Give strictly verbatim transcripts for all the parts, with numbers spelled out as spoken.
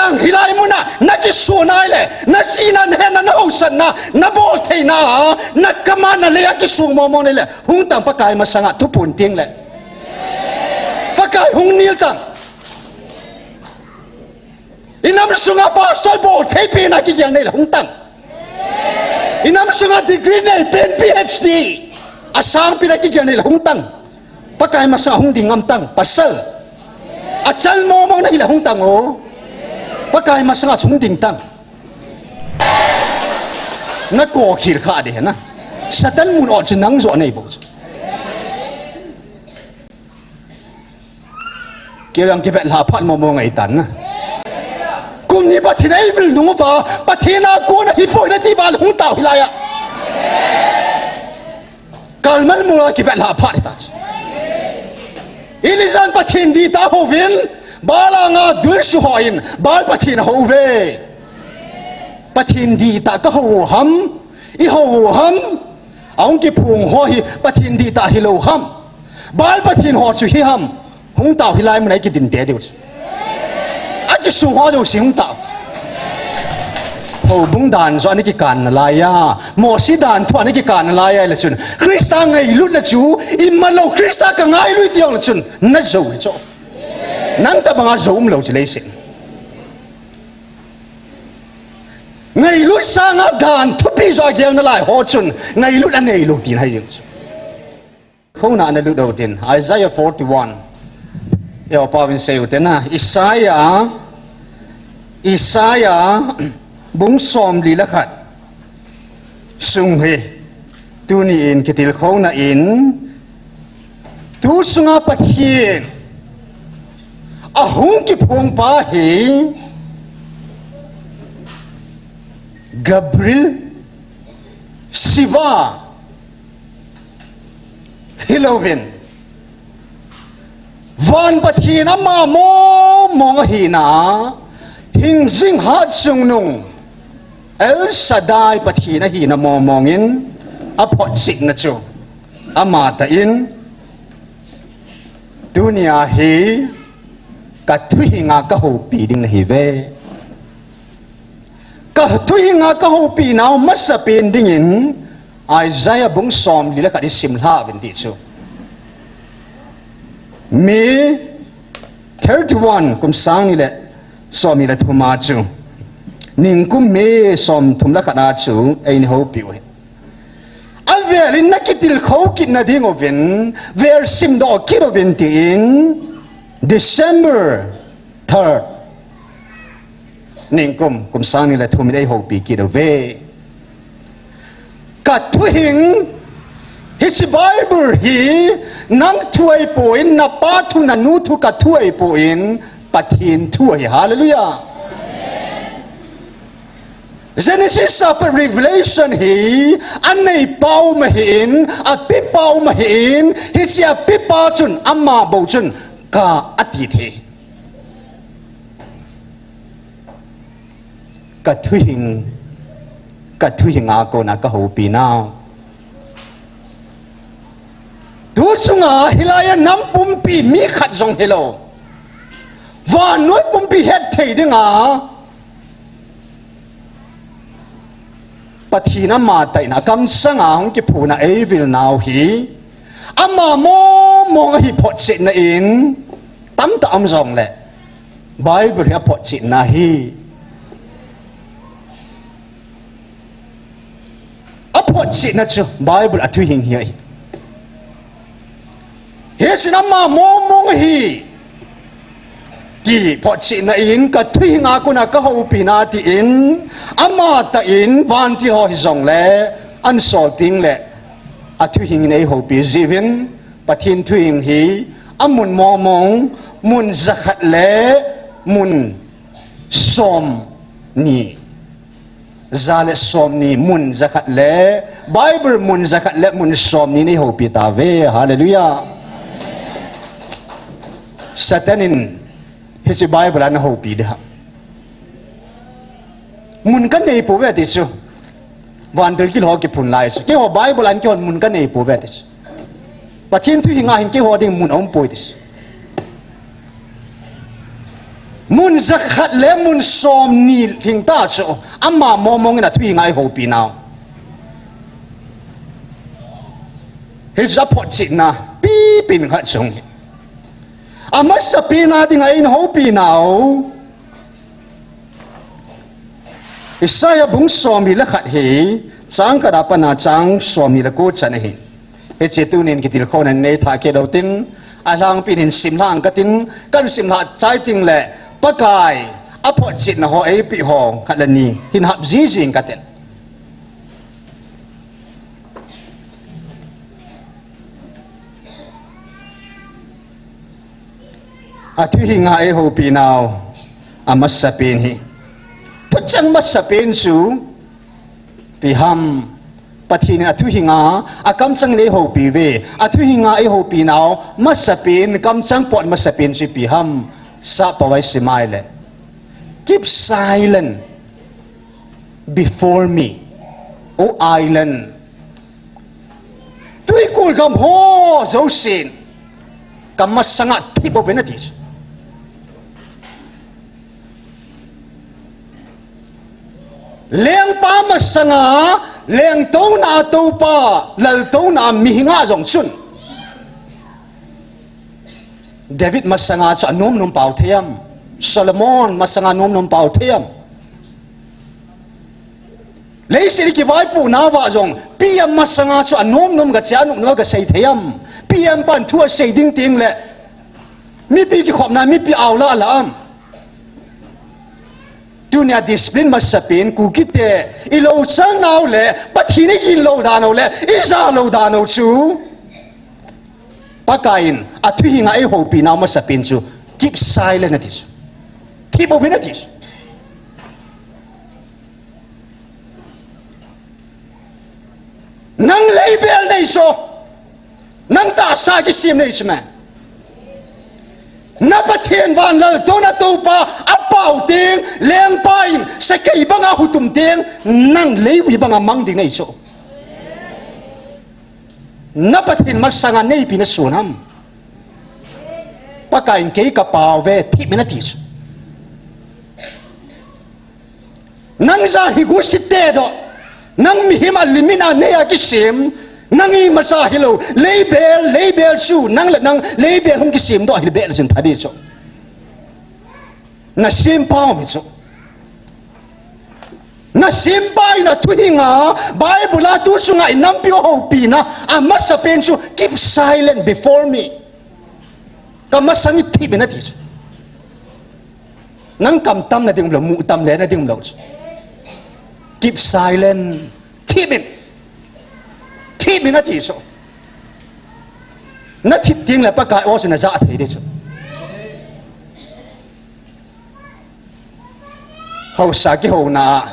Ang hilai muna, na kisuna le, na sina, na hena, na hausatna, na boltheina, na kamana le, a kisung momong le, hung tang Pakai masanga, thupun ting le. Pakai hung nil tang. Inam sunga pastor bolthei pina kigel nei le hung tang. Inam sunga degree nei pen P H D. Asang pina kigel nei le hung tang. Pakai masa hung ding ngam tang, pasal. Achal momong na hila hung tang o. Pakai masanga hung ding tang. Na ko khil kha de na. Satan mun o chu nang jo nei bo chu. Kei ang kivet la phat momong ngai tan na. Kum ni Pathen ei vil nung va, Pathen a kona hi poi na ti val hung tau hilai a. Kalmal mula kivet la phat ta. Elijah Pathen di ta hovin, Baal anga dul su hoin, Baal Pathen hove. Pathen di ta ka ho ham, i ho ham, aung kiphung ho hi Pathen di ta hi lo ham. Baal Pathen ho chu hi ham. Hung tau hilai mun ai kidin te diu. A kisung ho diu si hung tau. Houbung dan jo ani kikan na lai a. Mosi dan thu ani kikan na lai a le chun. Krista ngailut le chu. Imalo Krista ka ngailut diu le chun. Na jo le chu. Nang ta banga jo um lo chu le sin. Ngailut sanga dan thupi jo a gel na lai ho chun. Ngailut a nei lo tin hai jing chu. Khona ana lut dou tin, Isaiah forty-one. Eo pavin sei u tena, Isaiah, Isaiah, bung som li le khat. Sung hi, tuni in kitil khona in, tu sunga Pathen, ahung kiphong pa hi, Gabriel, Siva, Hilovin. Van Pathen ama momong ahina, hingjing hat chungnung, El Shaddai Pathen ahina momongin, aphotchetna chu, ama tah in, tunia hi, ka thuhinga ka houpi ding nahi ve. Ka thuhinga ka houpi nau masapen dingin Isaiah bung som li le khat i sim lha uvin ti chu. May thirty-one kum sang ni le som ni le thum a chu. Ningkum May som thum le khat a chu eini houpi u hi. Avel in na kitilkhou kit na ding uvin, vel simdoh kit uvin tin, December third. Ningkum, kum sang ni le thum in ei houpi kit uve. Ka thuhing, hiche Bible hi, nang thu ahipoi, na pa thu, na nu thu, ka thu ahipoi, Pathen thu ahi. Hallelujah. Genesis apat Revelation hi, anei pa um ahin, ape pa um ahin, hiche ape pa chun, ama bou chun, ka ati thei. Ka thuhing, ka thuhing a kona ka houpi nau. Tu chunga hilai a nam pumpi mi khat jong hilou. Vannoi pumpi het thei dinga. Pathen ama tah in a kamsanga hung kiphong a ei vil nau hi. Ama momong ahi photchetna in tamtah um jongle. Bible hi aphotchetna hi. Aphotchetna chu Bible a thuhing hi ahi. Hichun ama momong hi. Kiphotchetna in ka thuhing a kona ka houpi nau tin, ama tah in vantil ho hijongle, an sol teng le, athuhing in ei houpi jiuvin, Pathen thuhing hi, amun momong, mun jakhat le, mun som ni. Ja le som ni mun jakhat le, Bible mun jakhat le mun som ni nei houpi tauve. Hallelujah. Satan in hiche Bible a na houpi ding ham. Mun ka nei pouve ti chu. Vantil kil ho kiphun lai chu. Keiho Bible a kihon mun ka nei pouve ti chu. Pathen thuhing a hin keiho ding mun aum poi ti chu. Mun Jakhat le mun somni lhing ta chu, ama mongmong in athuhing a eihoupi nau. Hichu aphotchetna pipen khat chu hi. Amasapen a dinga eihoupi nau. Isaiah bung somni le khat hi, chang khat a pat a chang somni le ko chan ahi. Hiche tunin kitilkhouna nei thah kit lou tin, alhangpin hin simlhah katin, kahin simlhah chai teng le, Pakai, aphotchetna ho eipeh ho, khat le ni, hin hap jing jing katin. Athuhing a eihoupi nau, amasapen hi. Thucheng masapen chu, ipi ham, Pathen in athuhing a, akamchang in eihoupi uve, athuhing a eihoupi nau, masapen, kamchang pot masapen chu ipi ham, sap a vai sim a le. Keep silent before me, O island. Twikul gam ho jousen, kamasanga thip uvin ati. Lengpa masanga, lengtouna a toupa, laltouna a mihinga jong chun. David masanga chu anom nom pau thei am? Solomon masanga nom nom pau thei am? Leiset kivaipohna uva jong P M masanga chu anom nom gache a, anom nom gasei thei am? P M pan thu asei ding teng le, mipi kikhopna, mipi aolah la am? Tunia discipline masapen, Kukite, ilou chang nau le, Pathen igin lou dan u le, ija lou dan u chu. Pakai in, athuhing a eihoupi nau masapen chu, keep silent ati chu. Thip uvin ati chu. Nang leibel nei chu. Nang tahsa kisem nei chu me. Na Pathen van laltouna toupa, apao teng, lengpa in, sakei banga hutum teng, nang leivui banga mang ding nei chu. Na Pathen masanga neipi nasun ham? Pakai in kei kapao ve, thip in ati chu. Nang jan hi gusi te doh, nang mihem a limit a nei a kisem, nang imacha hilou, leibel, leibel chu, nang le nang leibel hung kisem doh, hilbel chun pha ding chu. Nasempa um hi chu. Nasempa in athuhing a, Bible a tu chunga inampiu ahoupina, amasapen chu, keep silent before me. Kamasang in thip in ati chu. Nang kam tam na ding umlou, mu tam le na ding umlou chu. Keep silent. Thip in. Thip in ati chu. Nathip teng le Pakai o chu najah thei ding chu. Haosa kihouna,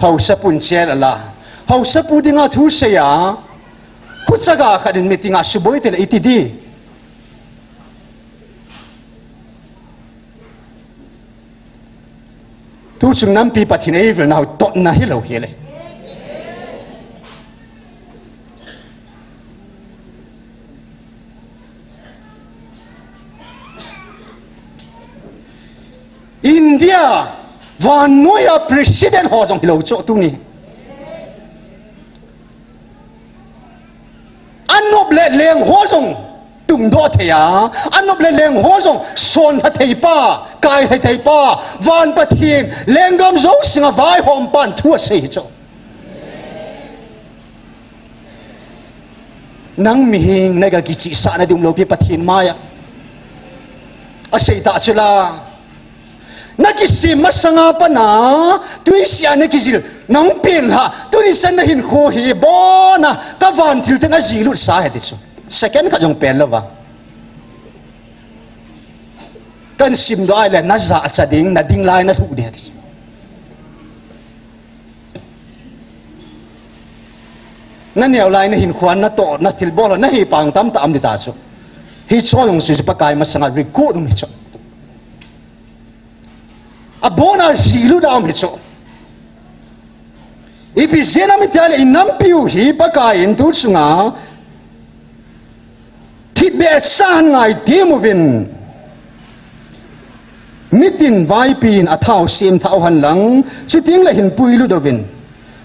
haosapu in chel ala. Haosapu dinga thu sei a, khucha ga khat in meeting a suboi tile iti ding. Tu chung nampi Pathen eivilna u totna hilou hile. India vannoiya president ho jong hilou chu tuni. Anop le leng ho jong tungdoh thei a, anop le leng ho jong sonlha thei pa, kailha thei pa, van Pathen, lenggam jousenga vaihom pan thu asei hi chu. Nang mihem naga kichihsah na ding umlou pi Pathen maiya. Asei ta chu la. Nakisem masanga pat a, tui sia nakijil, nahung pen lha, tuni chan nahinkho hi abona, kavan thil ten ajilut sa ahi ti chu. Second khat jong pen louva. Kahin simdoh a ahile, najahcha ding, nading lai nalhuh ding ahi ti chu. Naneo lai nahinkho a natoh, nathilbol, nahi pang tamtah um ding ta chu. Hicho jong chu Pakai masanga record um hi chu. Abona jilut a um hi chu. Ipi jeh ham itile inampiu hi Pakai in tu chunga thipbeh chan ngai temu vin. Mitin vaipi in athao sem thah u hen lang, chuteng le hin puilut uvin,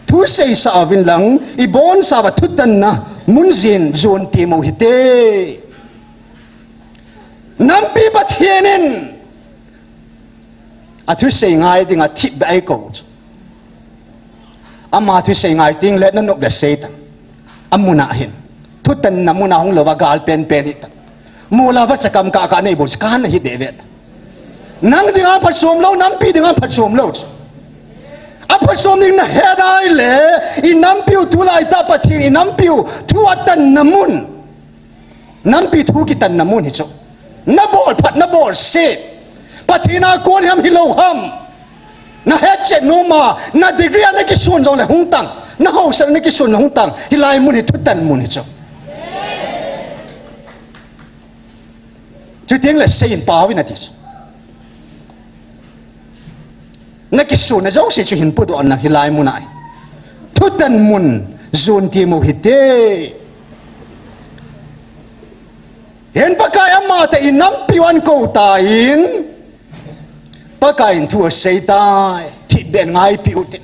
thu seisah uvin lang, ibonchauva thutanna mun jin jon tem u hite. Nampi Pathen in athusei ngai dinga thipbeh a eikou chu. Ama thusei ngai teng le nanop le sei tan. Amun a hin, thutanna mun a hung louva gal penpen hih tan. Mol a vacha kam kah kah nei bol chu kana hi behbeh tan. Nang dinga phachom lou, nampi dinga phachom lou chu. Aphachom ding nahet nai le, inampiu tulai tah Pathen inampiu thu atanna mun. Nampi thu kitanna mun hi chu. Nabol phat, nabol se. Pathen a kon ham hilou ham, nahetchet noma, na degree a nakisun jongle hung tan. Nahaosatna nakisun le hung tan. Hilai mun hi thutan mun hi chu. Chuteng le seiyin paovin ati chu. Nakisunna jouse chu hin pudoh un lang hilai mun a. Thutan mun jon tem u hite. Hin Pakai amatah in nampiu ahin kou tan. Pakai in thu asei tai, thipbeh in ngaipeh u tin.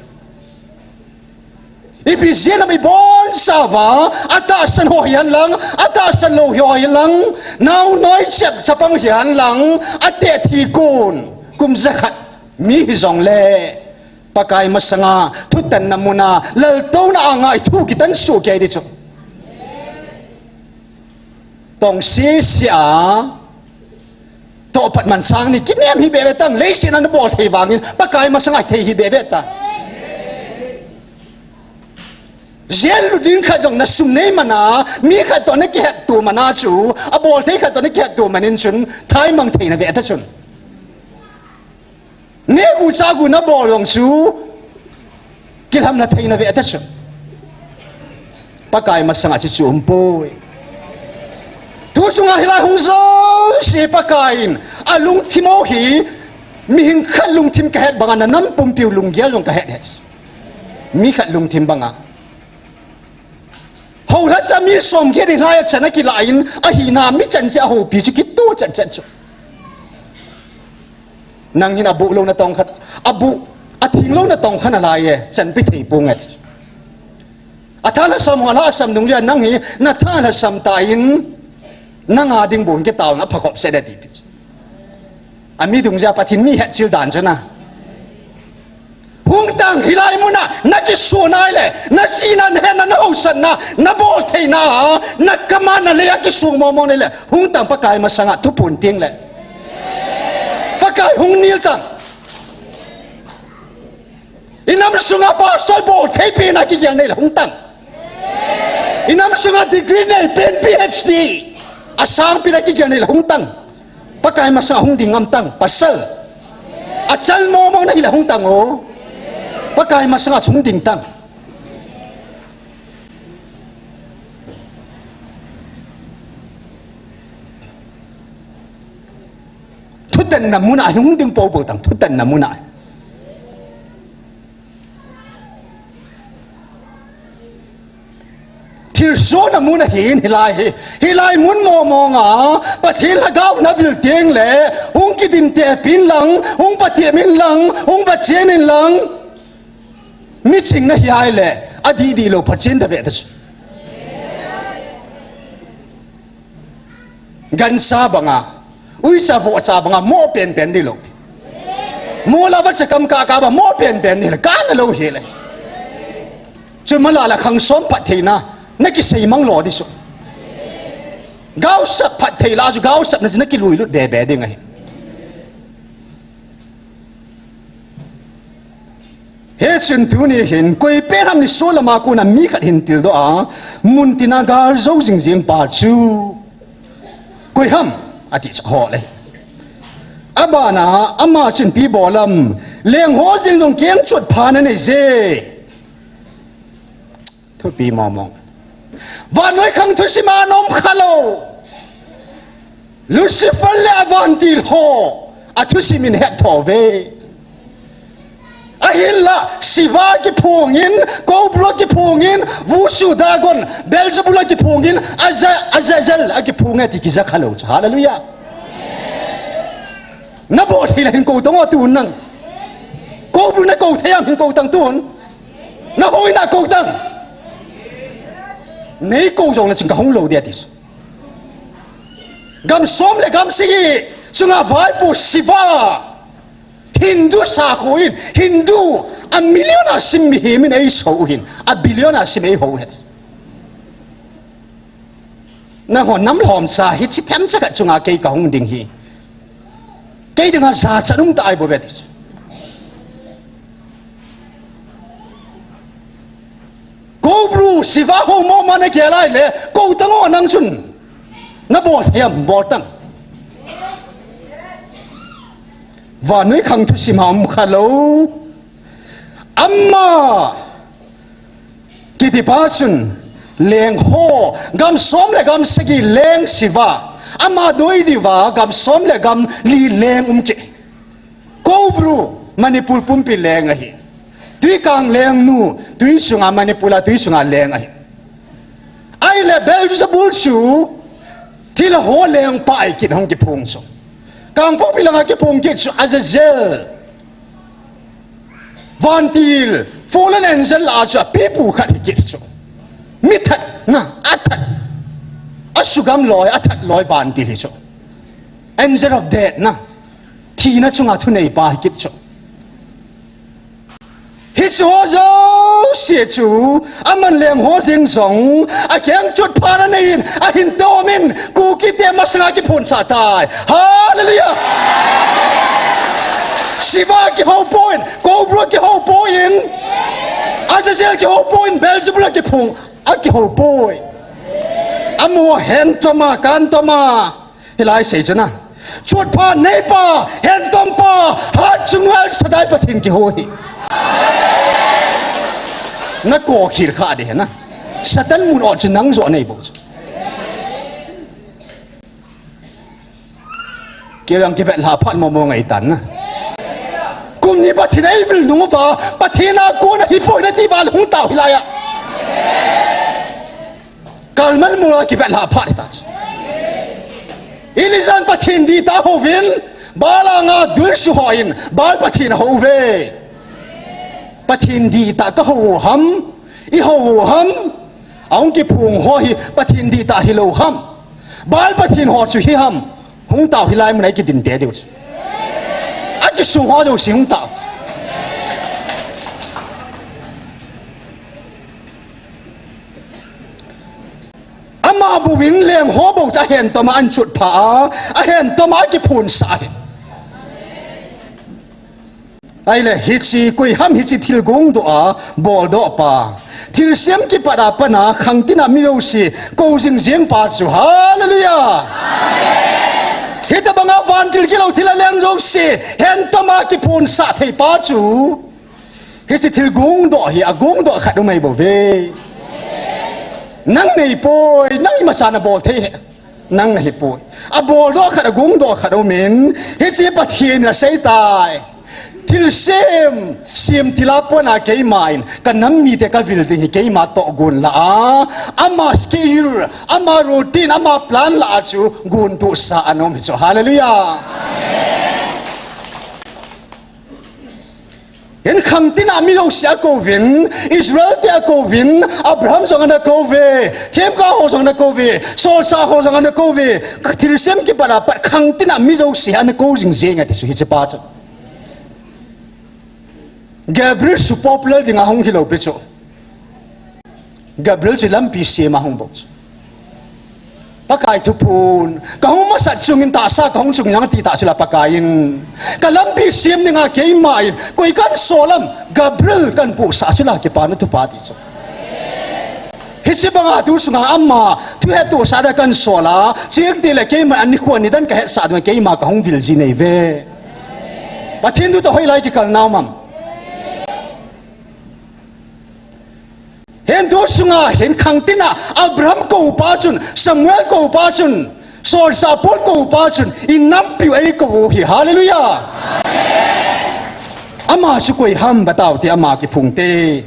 Ipi jeh ham ibonchauva, atahsan ho hihen lang, atahsan lou ho hihen lang, naonoi chep chapang hihen lang, ateh thi kon, kum jakhat, mi hijongle, Pakai masanga, thutanna mun a, laltouna a ngai thu kitan soh kei ding chu. Tong sese a, tohphat manchang ni kinem hi behbeh tan, leiset a nabol thei vangin, Pakai masanga thei hi behbeh tan. Jail lut ding khat jong nasum nei man a, mi khat toh nakihetto man a chu, abol thei khat toh nakihetto man in chun, thaimang thei nave ta chun. Neh gu chah gu nabol jong chu, kilhamna thei nave ta chun. Pakai masanga chuchu umpoi. Thu chunga hilai hung jouse Pakai in, alungthim u hi, mihing khat lungthim kahet banga nanam pumpiu lunggel jong kahet het. Mi khat lungthim banga. Houlhacha mi somget in hilai a chan akilah in, ahina mi chan cheh a houpi chu kitoh chet chet chu. Nang hin abuh lou natong khat, abuh, atheng lou natong khat nalai e, chanpi thei ponge. Atha lhasam, alhasam dungjui a nang hi, natha lhasam tah in, nanga ding bou kitaona phakhop set e tipi. Ami dungjui a Pathen mi hetchil dan chu na. Hung tan hilai mun a, nakisun nai le, nachihna, nahetna, nahaosatna, nabol theina, nakam a, nalei a kisun mong mong nei le, hung tan Pakai masanga thuphon teng le. Pakai hung nil tan. Inam sunga pastor bol thei pen a kigel nei le hung tan. Inam sunga degree nei pen P H D, asangpen a kigel nei le hung tan. Pakai masanga hung ding ngam tan, pasal. Achal mong mong nahi le hung tan o. Pakai masanga hung ding tan. Thutanna mun a hung ding poupou tan, thutanna mun a. Thilsohna mun ahin hilai hi, hilai mun mong mong a, Pathen lhagao navil teng le, hung kidin tepin lang, hung patep in lang, hung vachen in lang. Miching nahi a le, adih dih lou phachen tave ta chu. Gancha banga, uicha vohcha banga, mo penpen ding lou. Mol a vacha kam kah kah banga, mo penpen ding le, kana lou hi le. Chu mala la khang som phattheina, nakisei mang lou ding chu. Gaosap phatthei la chu, gaosapna chu nakilui lut be be ding ahi. Hichun tuni hin, koi pen ham nisolam a kona mi khat hin tildoh a, muntin a gal jou jing jing pa chu. Koi ham, ati chu ho le. Abana, ama chun ipi bol ham, leng ho jeng jong keng chot pha nanei je. Thupi mong mong. Vannoi khang thusim a nom kha lou. Lucifer le avantil ho, athusim in het tho ve. Ahinla, Shiva kiphong in, Cobra kiphong in, Vusu Dagon, Beelzebul kiphong in, Aza-, Azazel akiphong e ti kija kha lou chu. Hallelujah. Nabol thei le hin kou tang o tun nang. Kou bou nakou thei am hin kou tang tun. Nahou in nakou tang. Neikou jongle chun kahung lou ding ati chu. Gam som le gam sagi chunga vaipo Shiva. Hindu sakho in, Hindu a million a sim mihem in eisou u hin, a billion a sim eihou u hen. Nangho nam lhomcha hiche themcha khat chunga kei kahung ding hi. Kei dinga jachat um tah ahi bou ve ti chu. Kou bou Shiva ho mo ma nagel a ahile, kou tang o nang chun. Nabol thei am bol tang. Vannoi khang thusim a um kha lou. Ama kitipa chun leng ho, gam som le gam sagi leng Shiva. Ama doi diuva gam som le gam li leng um kit. Kou bou Manipur pumpi leng ahi. Twikang lengnu, twi sunga Manipur a twi sunga leng ahi. Ahile Beelzebul chu thilha ho lengpa ahi kit hung kiphong chu. Kangpokpi langa kiphong kit chu Azazel. Vantil, fallen angel lah a chu apipu khat hi kit chu. Mi that na, athat. Asugam loi, athat loi vantil hi chu. Angel of death na. Thina chunga thuneipa hi kit chu. Hiche ho jouse chu, aman leng ho jeng jong, akeng chutpha anei in, ahin tomin, Kukite masanga kiphonsah tai. Hallelujah! Shiva kihou poi, Kou bou kihou poi, Azazel kihou poi, Beelzebul akiphong, akihou poi. Amaho hen toma, kan toma. Hilai sei chu na. Chutpha neipa, hentompa, Hatchunguel Shaddai Pathen kihou hi. Nakou khel kha ding hi na. Satan mun o chu nang joh nei bou chu. Kei jong kivet lha phat momo ngai tan na. Kum ni Pathen eivil nung uva, Pathen a kona hipoi nati uva hung tao hilai a. Karmel mol a kivet lha phat hita chu. Elijah in Pathen dihtah ahouvin, Baal anga dul suhoh in, Baal Pathen ahou uve. Pathen dihtah kahou u ham, ihou u ham, ahung kiphong ho hi Pathen dihtah hilou ham. Baal Pathen ho chu hi ham, hung tao hilai mun a ikidin te diu chu. Akisung ho jouse hung tao. Ama bouvin leng ho bou chu ahentoma ahin chutpha a, ahentoma akiphonsah ahi. Ahile hiche koi ham hiche thil gongdoh a boldoh pa. Thilsem kipat a pat a khangtin a mi jouse kou jing jeng pa chu. Hallelujah! Hitobanga vantil gilou thil a leng jouse hentoma kiphonsah thei pa chu. Hiche thil gongdoh hi agongdoh khat um ahi bou ve. Nang nei poi, nang imacha nabol thei hi. Nang nahi poi. Aboldoh khat, agongdoh khat umin, hiche Pathen in asei tai. Thilsem, sem thil a pat a keiman, kanam mite kavil ding hi keima tohgon lah a. Ama schedule, ama routine, ama plan lah a chu gontohsa ana um hi chu. Hallelujah. Hin khangtin a mi jouse akouvin, Israel te akouvin, Abraham jong ana kouve, themgao ho jong ana kouve, solchah ho jong ana kouve, thilsem kipat a pat khangtin a mi jouse ana kou jing jeng ati chu hiche pa chu. Gabriel chu popular dinga hung hilou pi chu. Gabriel chu lampi sem a hung bou chu. Pakai thuphon, kahung masat chungin tahsa kahung chung jeng ati tah chu la Pakai in. Kalampi sem dinga keiman, koi kahin sol am, Gabriel kahin puhsah chu la kipana thupha ti chu. Hiche banga tu sunga ama, thuhettohsah dia kahin sol a, chuteng tile keiman anikho nidan kahetsah dinga keima kahung vil ji nei ve. Pathen thu toh hoilai kikal nau ham. Hin tu sunga hin khangtin a Abraham koupa chun, Samuel koupa chun, solchah Paul koupa chun, inampiu eikou u hi. Hallelujah. Ama chu koi ham bataute ama kiphong te.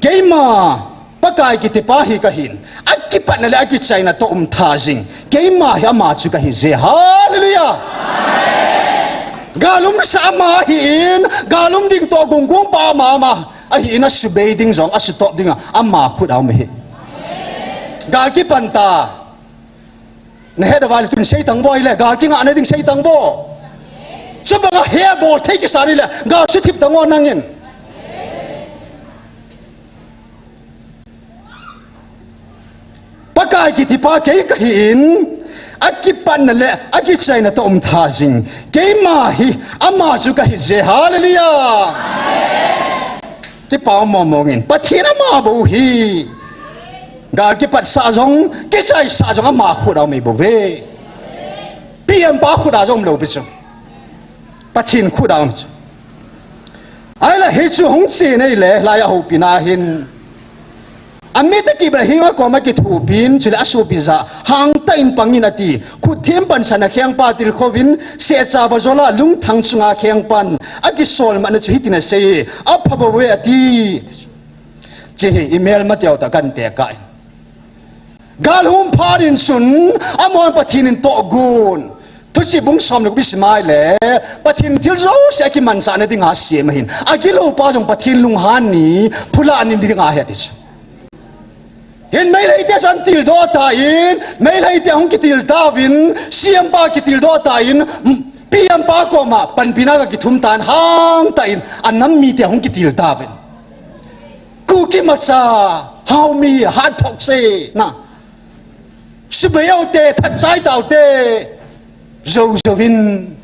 Keima Pakai kitipa hi kahin, akipatna le akichaina toh umtha jing. Keima hi ama chu kahi je. Hallelujah. Gal umsa ama ahin, gal um ding toh gung gung pa ama ama ahin, asubei ding jong, asutop ding a ama khut a um ahi. Gal kipan ta. Nahet uva le tun sei tang vo ile, gal kingah na ding sei tang vo. Chubanga he bol thei kisa ile, gal suthip tang vo nangin. Pakai kiti pa kei kahin, akipatna le akichaina toh um tha jing. Keima hi ama chu kahi je. Hallelujah. Kipa mong mong in. Pathen ama bou hi. Gal kipat sa jong, kichai sa jong ama khut a um bou ve. Piampa khut a jong um lou pi chu. Pathen khut a um chu. Ahile hichu hung chen ahile, hilaiya houpi na hin. Amit akip le hinga koma kithopin, chule asopi jah, hangtah in pangin ati. Khut them pansan a khengpa tilkhouvin, secha vajol a lungthang chunga khengpan, akisol matna chu hitin asei, apha bou ve ati. Chehi, i melma teu tah kan tekah in. Gal hung phat in chun, amahon Pathen in tohgon. Thuchih bung som le gup i sim a ahile, Pathen thil jouse akimanchah na dinga asem ahin. Agilou pa jong Pathen lunghan ni, phulahna ni dinga ahi ati chu. Hin Meitei te chun tildoh tan, Meitei te hung kitil tauvin, C M pa kitildoh tan, P M pa koma panpina kakithum tan, hangtah in, anam mite hung kitil tauvin. Kuki macha, Haomi, Hatthawkse, na. Subei u te, Thatchai tau te, jou jouvin,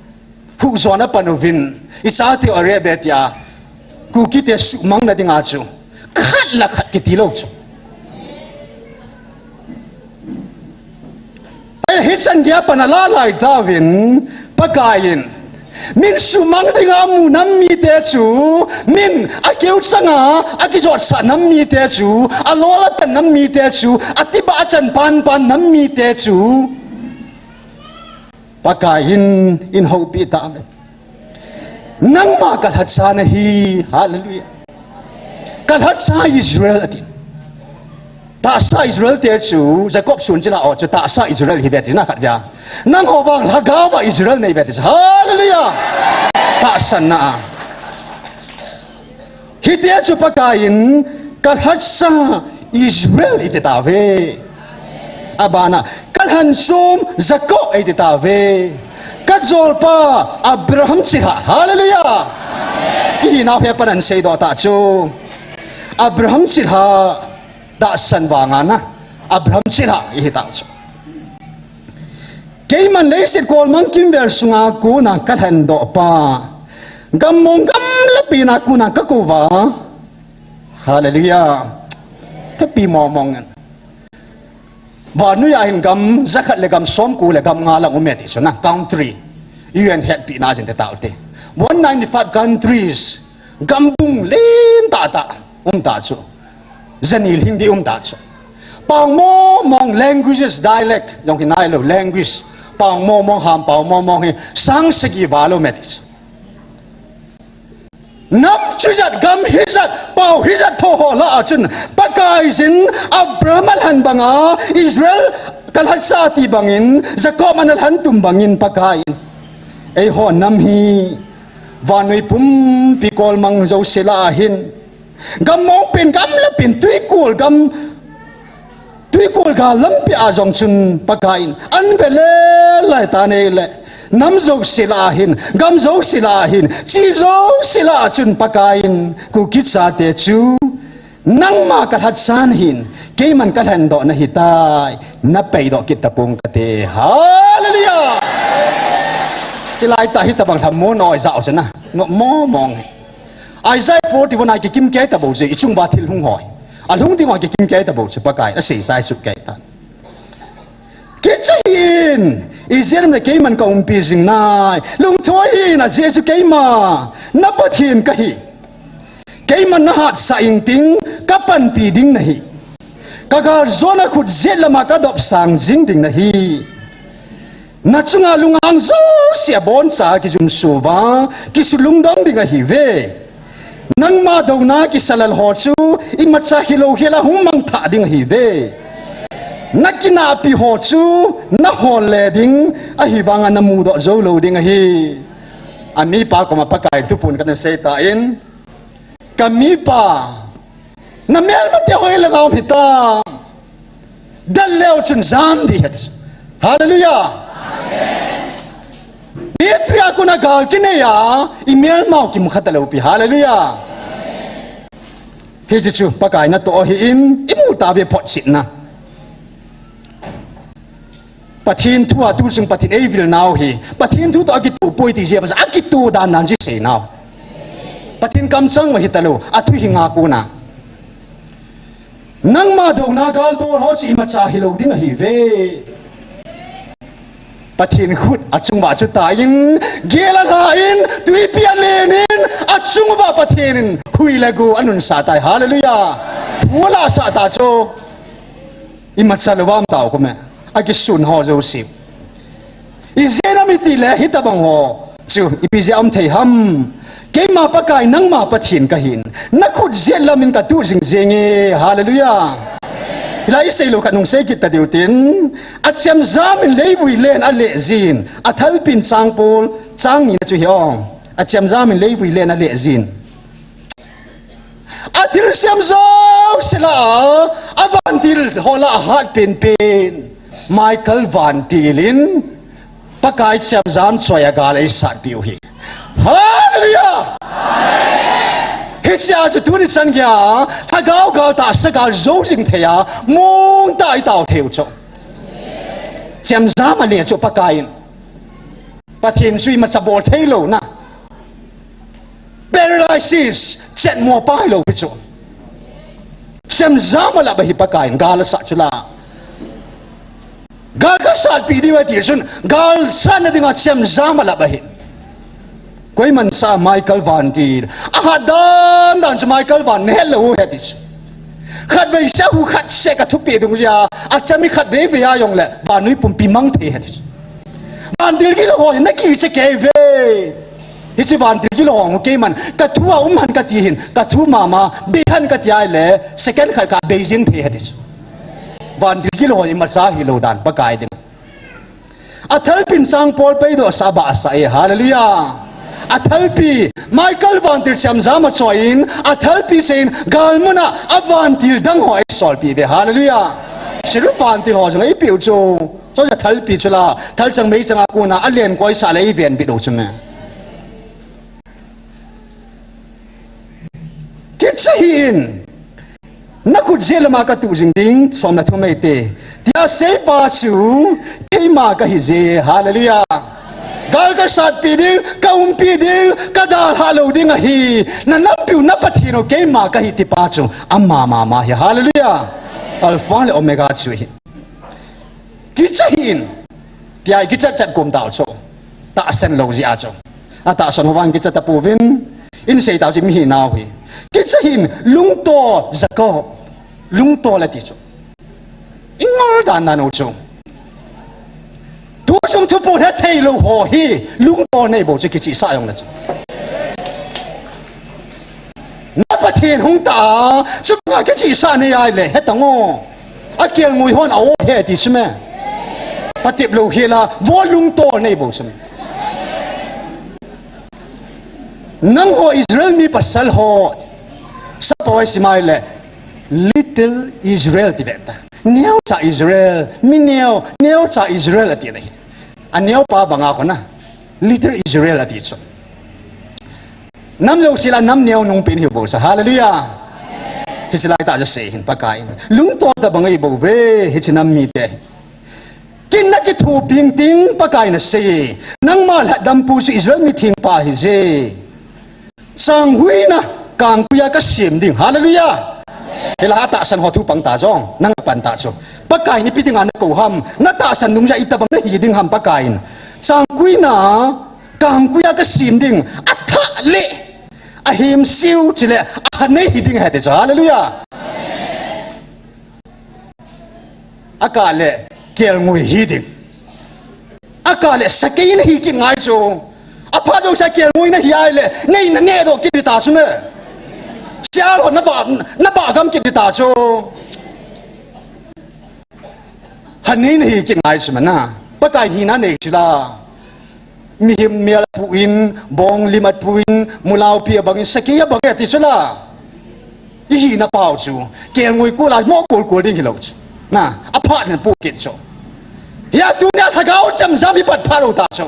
huhjona pan uvin, i chate u areh be tia, Kuki te suhmang na dinga chu, khat le khat kiti lou chu. Ahile hichan geiya pan ala lai tauvin, Pakai in, min suhmang dinga amu nam mite chu, min akeu changa akijotsah nam mite chu, alol atan nam mite chu, atibah achan pan pan nam mite chu, Pakai in, in houpi tauve. Nangma kalhacha nahi, hallelujah. Kalhacha Israel ati. Tahsa Israel te chu, Jacob sun chilhah ho chu, tahsa Israel hi ve ti na khat vea. Nangho vang lhagao a Israel nei ve ti chu, hallelujah. Tahsanna a. Hiti a chu Pakai in, kalhacha Israel iti tauve. Abana, kalhanchom Jacob eiti tauve. Kajolpa Abraham chilhah. Hallelujah. Ihinau hi apan ahin seidoh tah chu. Abraham chilhah tahsan vanga na. Abraham chilhah ihi tah chu. Keiman leiset kolmang kimvel sunga kona kalhendoh pa. Gammong gamlapi na kona kakou va. Hallelujah. Thupi mong mong in. Vannoiya hin gam jakhat le gam somko le gam nga lang um e ti chu na, country. U N hetpina jing te tau te. One ninety-five countries. Gambung len tah tah um tah chu. Janil Hindi um tah chu. Pao mong mong languages, dialect jong hi nailou, language. Pao mong mong, Ham pao mong mong hi sang sagi val um e ti chu. Nam chu jat, gam hi jat, pao hi jat tho ho lah a chun, Pakaiyin Abraham alhen banga, Israel kalhacha ti bangin, Jacob ana lhen tum bangin Pakaiyin. Eiho nam hi, vannoi pumpi kolmang jouse lah a hin, gammong pen, gamla pen, twikol gam, twikol gal lampi a jong chun Pakaiyin, an ve le lai ta nei le, nam jouse lah a hin, gam jouse lah a hin, chi jouse lah a chun Pakaiyin, Kuki chate chu, nangma kalhacha nahin, keiman kalhendoh nahitai, napeidoh kit tapong kate. Hallelujah! Chilai tah hitabang lhamon oi jao chana, nom mong mong. Isaiah forty-one a kikim kei tabou chu, ichung uva thil hung hoi. Alhung ding uva kikim kei tabou chu, Pakai, asei sai sut kei ta. Kicha hih in, ijeh inem le keiman kaumpi jing nai. Lungthim hih in, ajeh chu keima, na Pathen kahi. Keiman nahatsah ingting, kapanpi ding nahi. Kagaljona khut jet lama kadopsang jing ding nahi. Nachunga lunghang jouse aboncha kijumso uva, kisulungdong ding ahiuve. Nangma douna kisalal ho chu, imacha hilou khel a hung mangthah ding ahiuve. Nakinahpi ho chu, nahol le ding, ahivanga namudoh jou lou ding ahi. Amipa koma Pakai thupun kana sei tan, ka mipa, na melmate hoi le ngau hita. Dal leu chun jam di het. Hallelujah. Petri a kona gal kinei a, i melmau kimu kha talou pi. Hallelujah. Hiche chu Pakai natoh ahin, imu tauve photchetna. Pathen thu a tu sung Pathen eivil nau hi. Pathen thu toh akitoh poi ti jeh a, akitoh dan dan chu sei nau. Pathen kamchang ma hitalou, athu hi ngah kona. Nangma douna gal bol ho chu imacha hilou ding ahiuve. Pathen khut achunguva chu tan, gel alhan, twipi alen in, achunguva Pathen in hui le go anunsah tai. Hallelujah. Phu alasah ta chu. Imacha lou vam tau kome. Akisun ho jouse. Ijeh inem itile hitabang ho chu ipi jeh a um thei ham. Keima Pakai nangma Pathen kahin, nakhut jet lam in katuh jing jenge. Hallelujah. Hilai isei lou khat hung sei kit tadiu tin, achemjam in leivui len aleh jin, athalpin chang pol, chang nina chu hi o. Achemjam in leivui len aleh jin. Athilsem jouse lah a, avantil ho lah a ahat penpen Michael vantil in Pakai chemjam choi a gal eisatpeh u hi. Hallelujah! Hichea chu tuni chan geiya lhagao gal, tahsa gal jou jing thei a, mong tah a itao thei u chu. Chemjam ale chu Pakai in. Pathen chu imacha bol theilouna. Paralysis, chetmo pai lou pi chu. Chemjam alap ahi Pakai in, gal asat chu la. Gal kasatpeh diu ati chun, gal satna dinga chemjam alap ahi. Koiman sa Michael vantil. Ahat dan dan chu Michael van nahet lou u heti chu. Khatvei seh hu khat seh kathupeh dungjuia, achami khatvei vei a jongle, vannoi pumpi mang thei heti chu. Vantil gilou ho hi nakicha kei ve. Hiche vantil gilou ho keiman, kathu a um hen kati hin, kathu mama, bei hen kati ahile, second khat kabei jing thei heti chu. Vantil gilou ho imacha hilou dan Pakai ding. Athalpin chang pol peidoh sah bah sah e, hallelujah. Athalpi, Michael vantil chemjam a choi in, athalpi cheh in, gal muna, avantil dang ho eisolpeh uve, hallelujah. Cherub vantil ho jong eipeh u chu. Chu athalpi chu la, thalchang meichang a kona, alen koisah le eivenbit u chu me. Kicha hih in, nakhut jet lama katuh jing ding, som le thum eite. Tia seipa chu, keima kahije, hallelujah. Gal kasatpeh ding, kaumpi ding, kadalhah lou ding ahi. Nanampiu, na Pathen u keima kahi tipa chu, ama mama hi, hallelujah. Alpha le Omega chu ahi. Kicha hih in, tia ikichat chat kom tau chu. Tahsan lou jeh a chu. Atahsan ho vang kicha tapouvin, isei tau chu mihinau hi. Kicha hih in, lungtol Jacob, lungtol ati chu. Ingol dan dan u chu. Thu sung thu pon hetheilou ho hi, lungtol nei bou chu kichihsah jongle chu. Na Pathen hung tah a, chubanga kichihsah nei ahile, hetang o. Akelngoi hon a-o he ti chu me. Patep lou hela, vo lungtol nei bou chu me. Nangho Israel mi pasal ho, sapo isim ahile, little Israel ti ve ta. Neocha Israel, mi neo, neocha Israel ati nahi. Aneopa banga kona, little Israel ati chu. Nam jouse lah a nam neo nungpen hiu bou chu. Hallelujah. Hiche laitah chu sei hin Pakai in, lungtol tabang eibouve, hiche nam mite. Kin nakithoping ting Pakai in asei e. Nangma lhatdampu chu Israel mithengpa ahije. Changhuina kangkuia kasem ding. Hallelujah. Hilai a tahsan ho thu pang ta jong, nang pan ta chu. Pakai in ipi dinga nakou ham, natahsan dungjui a itobang nahi ding ham Pakai in. Changkuina kangkuia kasem ding, athah le, ahemsiu chule, ahanei hiding hiti chu. Hallelujah. Akah le, kelngoi hiding. Akah le, sakei nahi kit ngai chu. Aphat jousea kelngoi nahi ahile, nei nanehdoh kit ding ta chu me. Sial ho nabah, nabah gam kit ding ta chu. Hanei nahi kit ngai chu me na. Pakai hina nei chu la. mihem mel apuh in, bong lim apuh in, mulaupi abang in, sakei abang e ti chu la. Ihina pau chu, kelngoi kol a mo kolkol ding hilou chu. Na, aphat nin pu kit chu. Hia tunia lhagao chemjam hi pat phalou ta chu.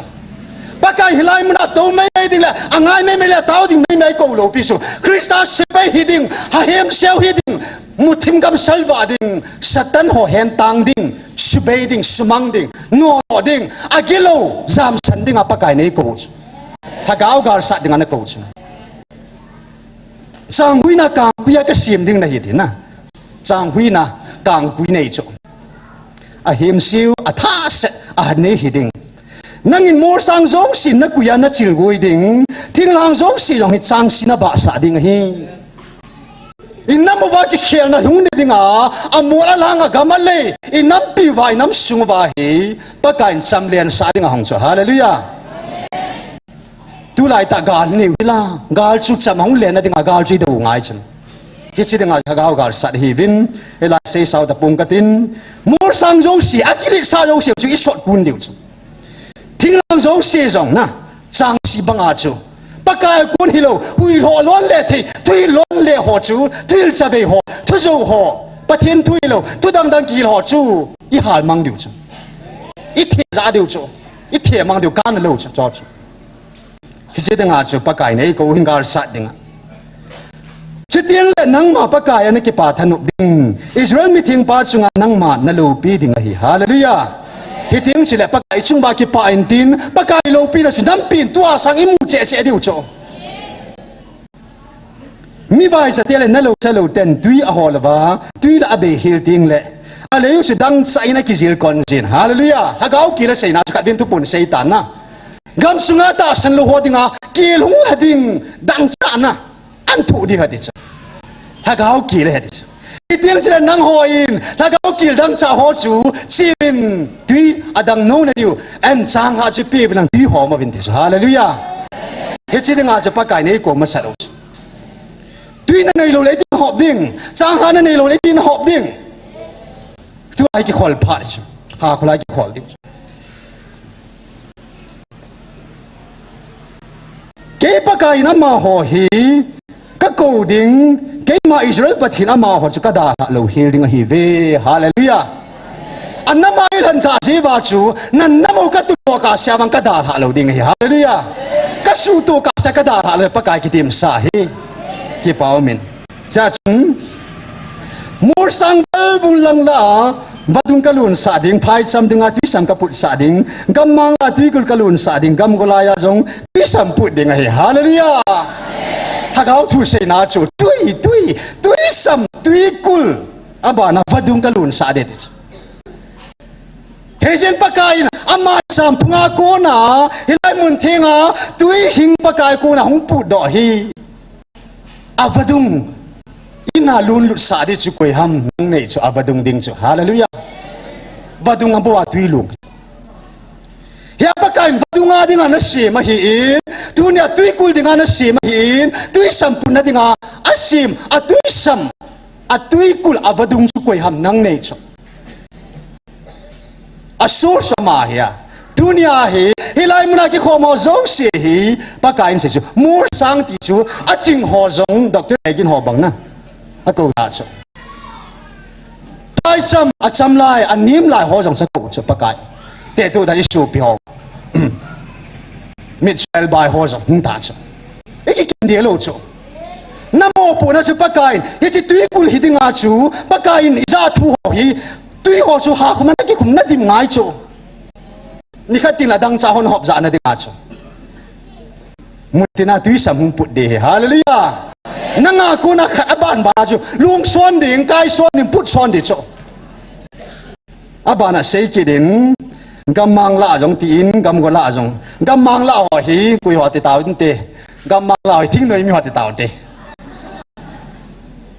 Pakai hilai muna tou meimei ding le, angai meimei le, tao ding meimei kou lou pi chu. Christa sepai hi ding, hahem seu hi ding, muthim gamsel vah ding, Satan ho hentang ding, subei ding, sumang ding, nolo ding, agilou, jamsan ding a Pakai nei kou chu. Lhagao galsat ding ana kou chu. Changhuina kangkui a kasem ding nahi ti na. Changhuina kangkui nei chu. Ahemseu, athaseh, ahanei hi ding. Nangin molsang jouse nakui a nachilgoi ding. Thinglhang jouse jong hi changsi nabahsah ding ahi. Inam uva kikhelna hung ne dinga, amol alang agam alei, inampi uva, inam sung uva hi, Pakai in chamlensah ding ahung chu. Hallelujah. Tulai tah gal neiu hila, gal chu cham hung lenna dinga gal chu idou ngai chun. Hiche dinga lhagao galsat hiuvin, hilai seisao tapong katin, molsang jouse, akiletsah jouse chu isot kun diu chu. Thinglhang jouse jong na, changsi banga chu. Pakai kon hilou, huilho lon le thei, thuhil lon le ho chu, thuhil chavei ho, thujou ho, Pathen thu hilou, thu dangdang kihil ho chu, ihal mang diu chu. Ithe jah diu chu, ithe mang diu kan lou chu, chu chu. Hiche dinga chu Pakai in eikou hin galsat dinga. Chuteng le nangma Pakai a nakipah thanop ding. Israel mithengpa chunga nangma naloupi ding ahi. Hallelujah. Hiteng chule Pakai chung uva kipah intin, Pakai loupina chu nampin tua sang imu cheh cheh diu chu. Mi vaicha te le nalou chalou ten tui ahol uva, tui la abei hel teng le, alei u chu dangchah in akijil kon jin. Hallelujah. Lhagao kile seina chu khatvin thupun sei tan na. Gamsunga tahsan lou ho dinga, kil hung la ding, dangchahna, anthoh ding ahi ti chu. Lhagao kile ahi ti chu. Hiteng chule nangho in, lhagao kil dangchah ho chu, chevin, tui adang nou nadiu, an changha chu peuvin lang tui hom uvin ti chu. Hallelujah. Hiche dinga chu Pakai in eikou masat u chu. Tui nanei lou le itin hop ding, changha nanei lou le itin hop ding. Tua hi kikhol phat chu. Hakhol a kikhol ding. Kei Pakai in amaho hi kakou ding, keima Israel Pathen amaho chu kadalhah lou hel ding ahiuve. Hallelujah. Anama eilhen tah jeh uva chu, nanamo katup toh kahsea vang kadalhah lou ding ahi. Hallelujah. Kasuhtoh kahsea kadalhah lou, Pakai kitemsa hi. Kipa umin. Chachun, molsang val vung lang lah a, vadung kalonsah ding, phaicham dinga twisam kaputsah ding, gammang lah a twikul kalonsah ding, gamgol lah a jong twisam put ding ahi. Hallelujah! Lhagao thu seina chu, twi, twi, twisam, twikul, abana vadung kalonsah ding ti chu. Hichun Pakai in ama champhunga kona, hilai mun thenga, twi hing Pakai kona hung putdoh hi. A vadung, ina lunlutsah ding chu koi ham, nang nei chu a vadung ding chu. Hallelujah. Vadung abou a twi lung. Hia Pakai in vadung a dinga nasem ahin, tunia twikul dinga nasem ahin, twisam putna dinga asem, a twisam, a twikul a vadung chu koi ham, nang nei chu. A source ama hi a. Tunia hi, hilai muna kikhom ho jouse hi, Pakai in sei chu, molsang ti chu, aching ho jong, Doctor Egin ho bang na. Akou ta chu. Phaicham, acham lai, anem lai ho jong chu akou chu, Pakai. Te tu dan isopi ho. Mitsuel bai ho jong, hung ta chu. Ikikim deh lou chu. Namopohna chu Pakai in, hiche twikul hi dinga chu, Pakai in ijah thu ho hi, twi ho chu hakhum a nakikhum nadim ngai chu. Nikhat tin la dangchah hon hop jahna dinga chu. Mun tina twisam hung put ding ahi. Hallelujah. Nanga kona khat aban ba chu, lungson ding, kaison ding, putson ding chu. Abana sei kit in, gammang lah a jong tin, gamgol lah a jong. Gammang lah ho hi, koi ho ti tauvinte. Gammang lah ho hi, thingnoi mi ho ti tauvinte.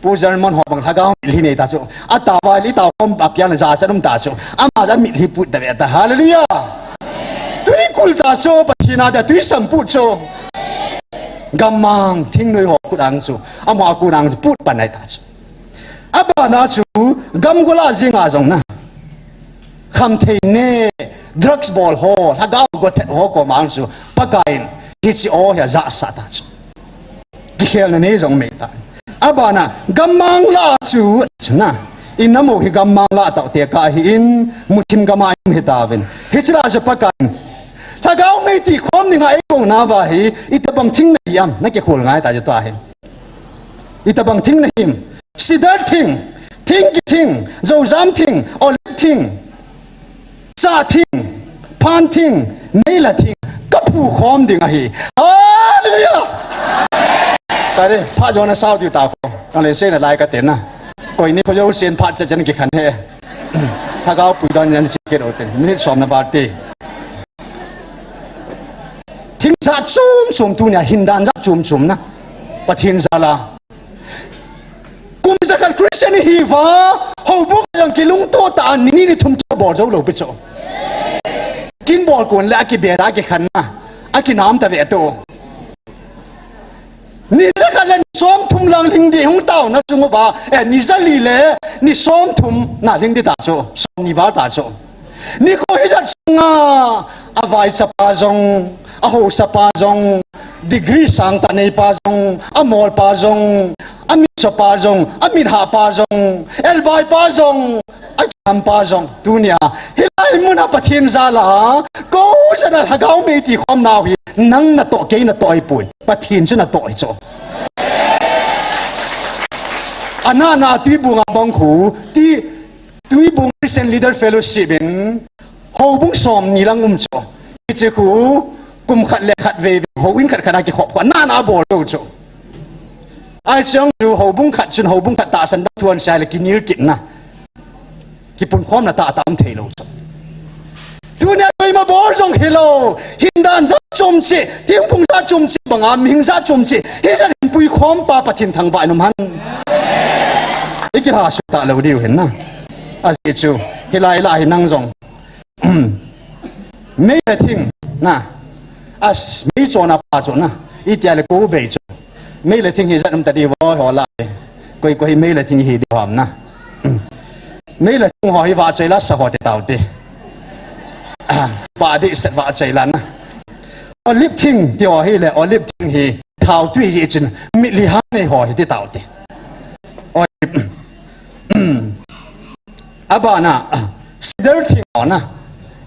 Pu German ho bang lhagao mitlhi nei ta chu. Atao va, itao khom apian jachat um ta chu. Ama jong mitlhi put ta ve ta. Hallelujah. Twikul ta chu, Pathen a dia twisam put chu. Gammang, thingnoi ho kut ang chu. Ama kut ang chu, put pan nai ta chu. Abana chu, gamgol lah a jing a jong na. khamthei ne, drugs bol ho, lhagao gothet ho koma chu Pakaiyin hiche o hi ajahsah ta chu. Kikhelna nei jong mei ta. Abana, gammang lah chu, chu na. Inam u hi gammang lah tah tekah ahin, muthim gama i um hitauvin. Hiche lah chu Pakaiyin lhagao mei ti khom dinga eikou nauva hi, itobang thing nahi ham, nakikhol ngai ta chu tua hi. Itobang thing nahim? Sidar thing, thing kithing, joujam thing, olive thing, cha thing, phan thing, meila thing, kaphu khom ding ahi. Hallelujah! Tare, pha jona sao diu ta ko. Nang le sei nalai kate na. Koi ni kho jousen pha cha chan kikhen he. Lhagao pui dan yan si ke ro ten. Minute som na bar te. Thing jat chom chom tunia hin dan jat chom chom na. Pathen jal a. Kum jakhat Christian ihiuva, houbung a jong kilungto tah a ni ni ni thum kibol jou lou pi chu. Kin bol kon le akibel a kikhen na. Akinam ta ve to. Ni jakhat le ni som thum lang lhing ding hung tao na chung uva, eh, ni jali le ni som thum na lhing ding ta chu, som ni val ta chu. Nikho hijat sunga, avaichapa jong, ahaosapa jong, degree sangtah neipa jong, amolpa jong, amichapa jong, amithahpa jong, elbaipa jong, akinampa jong, tunia, hilai muna Pathen jal a, kou jana lhagao mei ti khom nau hi, nang natoh, kei natoh ahipoi, Pathen chu natoh ahi chu. Ana na Tuibung a bang khu, ti, Tuibung Christian Leader Fellowship in, houbung som ni lang um chu. Hiche khu, kum khat le khat vei vei, houin khat khat a kikhop khu, ana na bol lou chu. Ahi chang chu houbung khat chun houbung khat tahsan dang thuan sia le kinil kit na. Kipunkhomna tah tah um thei lou chu. Tunia koima bol jong hilou, hin dan jat chom cheh, thingphung jat chom cheh, banga mihing jat chom cheh, hijat hin puikhom pa Pathen thangvah in um hen. Ikilhasuh talou diu hin na. Ajeh chu, hilai lah hi nang jong. Mei le thing, na. As, mei chon a pa chu na. Itia le kou bei chu. Mei le thing hijat um ta diu ho la. Koi koi hi mei le thing hi diu ham na. Mei le thing ho hi vahchoi la sa ho te tau te. Ah, pa di set vahchoi la na. Olive thing ti ho hi le, olive thing hi thao tui jeh chun mitli ha nei ho hi ti tau te. Olive. Abana, sidar thing ho na.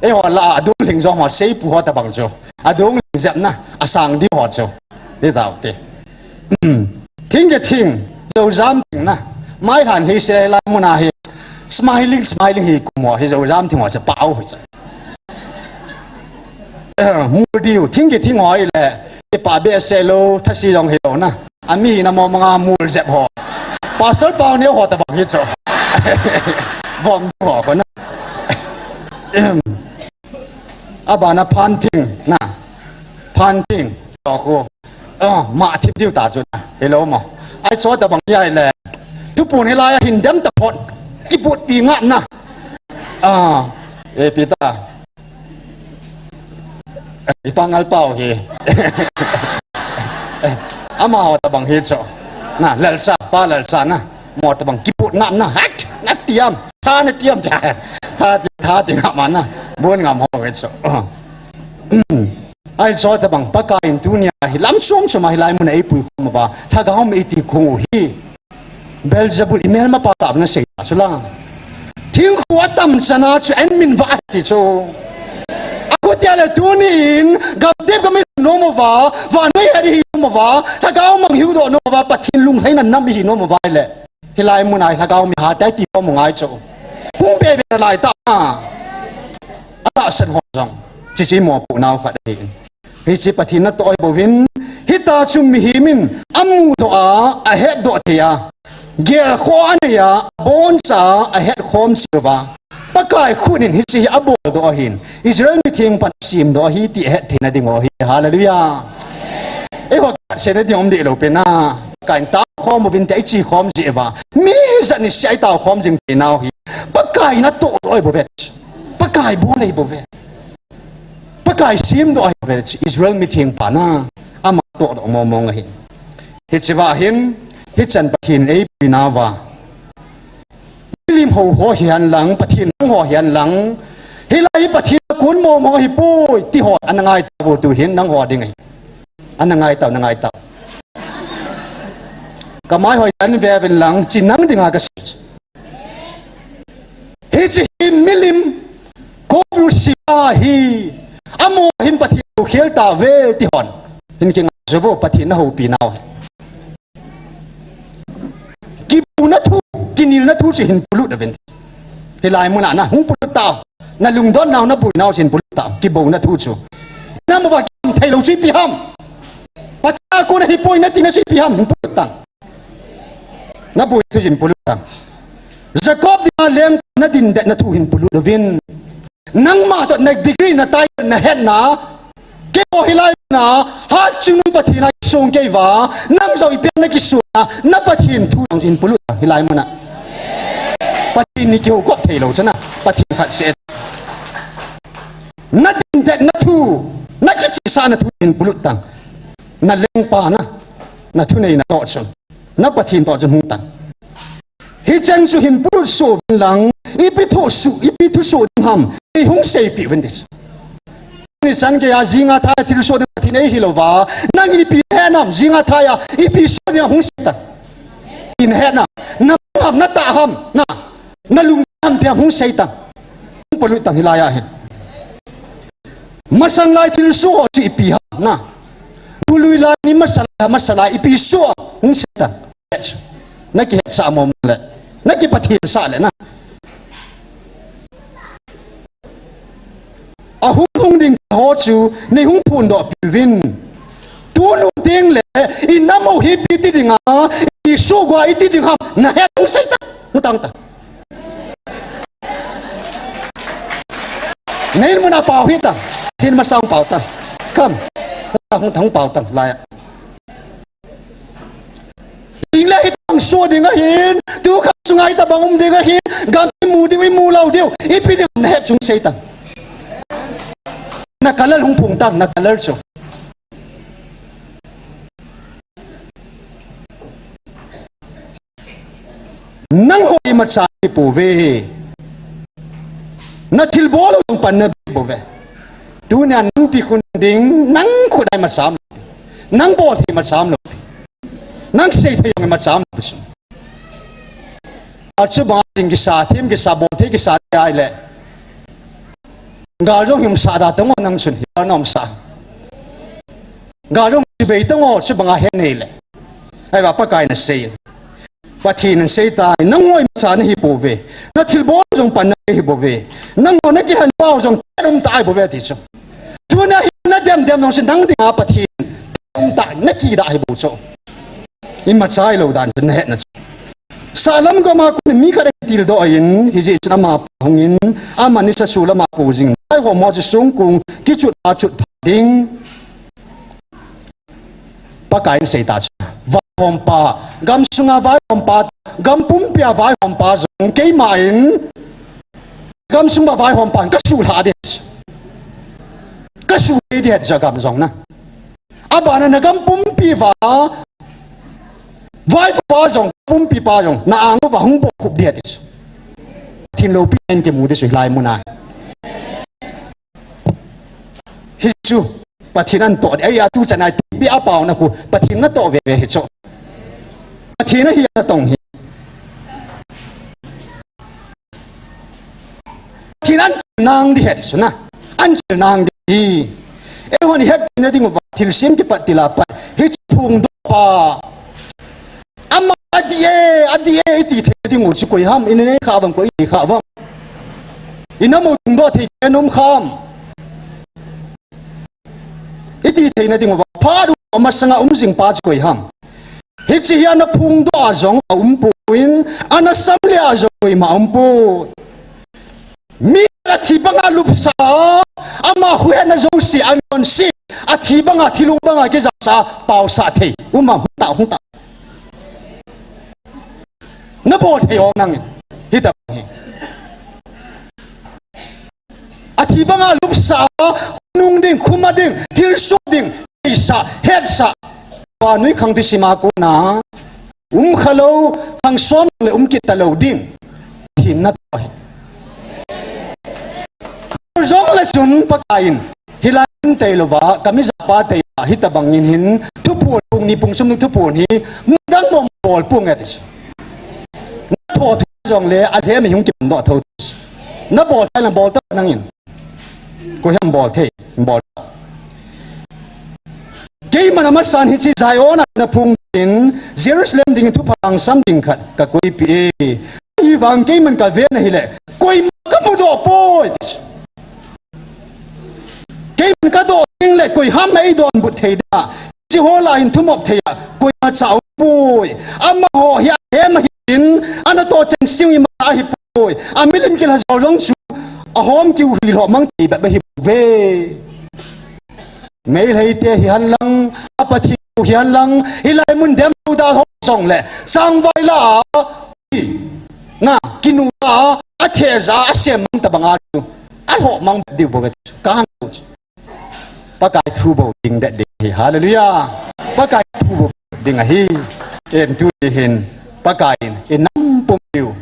Eiho lah a adung lhing jong ho seipu ho tabang chu. Adung lhing jep na, asang diu ho chu. Ti tau te. Thing kithing, joujam thing na. Mailhan hi se lai muna hi. Smiling, smiling hi kum ho hi joujam thing ho chu pau hi chu. Mul diu, thing kithing ho hi le. Ipa behseh lou, thase jong hilou na. Ami na mo manga mul jep ho. Pastor pau neo ho tabang hi chu. Vom ho ko na. Abana phan thing na. Phan thing. To khu. Ah, ma thip diu ta chu na. Hilou mo. Ahi chu tabang hi le. Tupun hilai a hin dem ta phot. Kiput pi ngam na. Ah, e pi ta. Ipa ngal pau hi. Amaho tabang hi chu. Na, Lalcha, Pa Lalcha na. Mo tabang kiput ngam na. Hat, na tiam. Tha na tiam ta. Tha ti, tha ti ngam na. Bon ngam ho hi chu. Ahi chu tabang Pakaiyin tunia hi lam chom chom a hilai muna eipuikhom uva. Lhagao mei ti khong u hi. Beelzebul imelmapa tah nasei ta chu la. Thingkhu atam chana chu eimin vah ti chu. Akhutia le tunin, gamdip gam ihi nom uva, vannoi het ihi nom uva, lhagao mang ihiu doh nom uva, Pathen lunglhaina nam ihi nom uva le. Hilai muna hi lhagao mi hatah a ti khom u ngai chu. Hung bebe lai ta. Atahsan ho jong. Chichi mopoh nau khat ahi. Hiche Pathen natoh ahi bouvin, hitia chu mihem in amudoh a, ahetdoh thei a, gelkhoh anei a, aboncha a, ahetkhom cheh uva. Pakai khut in hiche hi aboldoh ahin, Israel mitheng pan asemdoh ahi ti ahet theina ding u ahi. Hallelujah. Eiho khat seina ding um deh lou pen a. Kaiyin taokhom uvin tia iche khom jeh uva. Mi hijat ni sia itaokhom jing theinau hi. Pakai natohdoh ahi bouve. Pakai bol ahi bouve. Pakai semdoh ahi ve, Israel mitheng pa na, ama tohdoh mong mong ahi. Hichea hin, hichan Pathen eipuina uva. Milim ho ho hihen lang, Pathen ho hihen lang, Hilai hi Pathen a kon momo hipoi, ti ho, ana ngai tau tu hin nangho ding ahi. Ana ngai tau, na ngai tau. Kamai hoi tan ve uvin lang, chi nang dinga kasei. Hiche hi milim, Cobra Shiva hi, amo hin Pathen khel tave, ti hon. Hin kingai jo vo, Pathen na houpi nau. Kibouna thu, kinelna thu chu hin polut uvin. Hilai muna na hung polut tau. Na lungdon nau, na boi nau chu hin polut tau. Kibouna thu chu. Nang mo ba kiam thei lou chu ipi ham. Pathen a kon ahipoi na tina chu ipi ham, hin polut tang. Na boi thu chu hin polut tang. Jacob dinga leng na ding det na thu hin polut uvin. Nangma toh na degree, na title, na hetna, keiho hilai na, hatchungnung Pathen a kisong kei uva, nang jong ipi a na kisong a, na Pathen thu jong hin polut a, hilai muna. Pathen ni kihou kop thei lou chana, Pathen khat seh. Na ding det na thu, na kichihsah na thu hin polut tang. Na lengpa na, na thuneina toh chun. Na Pathen toh chun hung tang. Hicheng chu hin polut soh uvin lang, ipi thu soh, ipi thu soh ding ham, eihung seipeh uvin ti. Nichan geiya jing a thai a thilsoh ding Pathen eihil uva, nang ipi hetnam, jing a thai a ipi soh ding ham hung sei tan. Ipi hetnam, na ham, na tah ham, na, na lung ham pi ham hung sei tan. Hung polut tan hilai a hin. Masang lai thilsoh chu ipi ham, na. Tului lai ni masa lai, masa lai ipi soh ham hung sei tan. Na kihetsah mong le, na kipathen sah le na. Ahung lhung ding ho chu nei hung phondoh peh uvin. Tunu teng le, i nam u hi ipi ti ding a, i soh uva iti ding ham, na het hung sei tan, hung tang tan. Nei mun a pao hi tan, hin masang pao tan. Kam, hung, hung pao tan, lai a. Ding le hitobang soh ding ahin, tu khat sunga hitobang um ding ahin, gam imu diu, imu lou diu, ipi diu, na het chung sei tan. Na colour hung phung tan, na colour chu. Nangho imacha hipouve. Na thilbol u jong panna beh bouve. Tunia nang pi khun ding, nang khut a imacha um lou pi. Nang bol thei imacha um lou pi. Nang sei thei jong imacha um lou pi chu. Achubanga jing kisa, them kisa, bol thei kisa ahile. Gal jong hung sah da tong o nang chun hi, na um sah. Gal jong kibei tong o, chubanga he nei le. Ahivang Pakai in asei. Pathen in asei tai, nangho imacha na hipouve. Na thilbol jong panna beh hibouve. Nangho na kihou pau jong pen um ta ahibouve ti chu. Tunia hi na dem dem jong chu nang dinga Pathen pen um ta na kida ahibou chu. Imacha hilou dan chu na hetna chu. Sahlam gam a kon mi khat ahin tildoh in, hijeh chun amapa hungin, aman nisa sul a ama kou jing. Vaihom ho chu songkong kichut a chut pha ding. Pakai in asei ta chu. Vaihompa, gam sunga vaihompa, gam pumpi a vaihompa jong keiman, gam sunga vaihompa, kasuhlha ding. Kasuhlha ding ahi chu gam jong na. Abana na gam pumpi uva, vaihompa jong, pumpi pa jong, na ang uva hung bohkhup ding ahi chu. Pathen loupina in kimu ding chu hilai muna. Hichu, Pathen in atoh ding, ahi a tu chan a ipi a paona khu, Pathen in atoh veve hi chu. Pathen ahi a natong hi. Pathen in anchil nang ding ahi chu na. Anchil nang ding ahi. Eihon ihet theina diuva, thilsem kipat til a pat. Hiche phongdoh pa. Ama adih e, adih e, iti theina diu chu koi ham, inei kha vang koi inei kha vang. Inam u tungdoh thei kei nom kham. Iti theina diuva, phat u masanga um jing pa chu koi ham. Hiche hi ana phongdoh a jong aumpoi, ana sam le a jong koima aumpoi. Mi athi banga lupsa, ama huhhingna jouse, anonse, athi banga, thilung banga kijasa, paosah thei. Uma, hung ta, hung ta. Nabol thei o nangin. Hitabang hi. Athi banga lupsa, nung ding, khuma ding, thilsoh ding, heisa, hetsa. Vannoi khang ding sima kona. Um khalou, khang som le um kit talou ding. Pathen natoh ahi. Hijongle chun Pakaiyin, hilai in teilouva, kamijapa teilouva, hitabang in hin, thuphon, pung ni pung sum ni thuphon hi, mudang mong bol pung e ti. Natho thei jongle, alhem hung kipan doh tho ti. Nabol thei nabol ta nangin. Koi ham bol thei, bol. Keiman amasan hiche Zion a naphung in, Jerusalem ding thupha langsam ding khat, kakoipeh e. Hivang keiman kaven ahile, koima kamudoh poi. Keiman kadoh ding le, koi ham eidonbut thei da. Hiche ho lah a hin thumop thei a, koimacha aumpoi. Amaho hi ahem ahin, anatoh cheng sing ima ahipoi. Amilim kilha jol jong chu, ahom kiu hilou mang thei bep ahipoi ve. Meitei te hihen lang, a Pathen hihen lang, hilai mun dem lou dalha jongle, sangvai lah a, na, kinu lah a, atheh ja, asem mang tabang a chu, alhoh mang diu bou ve, kahan chu. Pakai thu bou ding det ding ahi, hallelujah. Pakai thu bou ding ahi, en tu ni hin, Pakaiyin, inam pumpiu.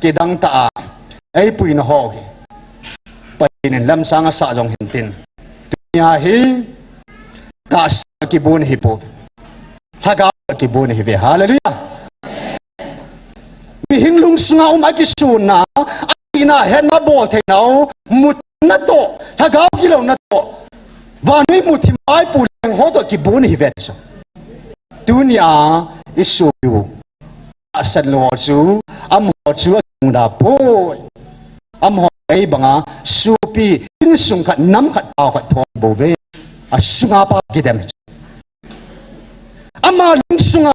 Kidang tah a, eipui naho hi. Pathen in lamsang asah jong hintin. Tunia hi, tahsa kibon ahipoi. Lhagao kibon ahiuve. Hallelujah. Mihing lungsunga um akisuna, akina hetna bol theinau, muthim natoh, lhagao gilou natoh. Vannoi muthim paipu leng ho toh kibon ahiuve. Tunia, isopiu. Tahsan lou chu, amaho chu akidang da poi. Amaho ei banga, sopi, insung khat, nam khat, pao khat thon bou ve. Asunga pa kidem. Ama lungsunga,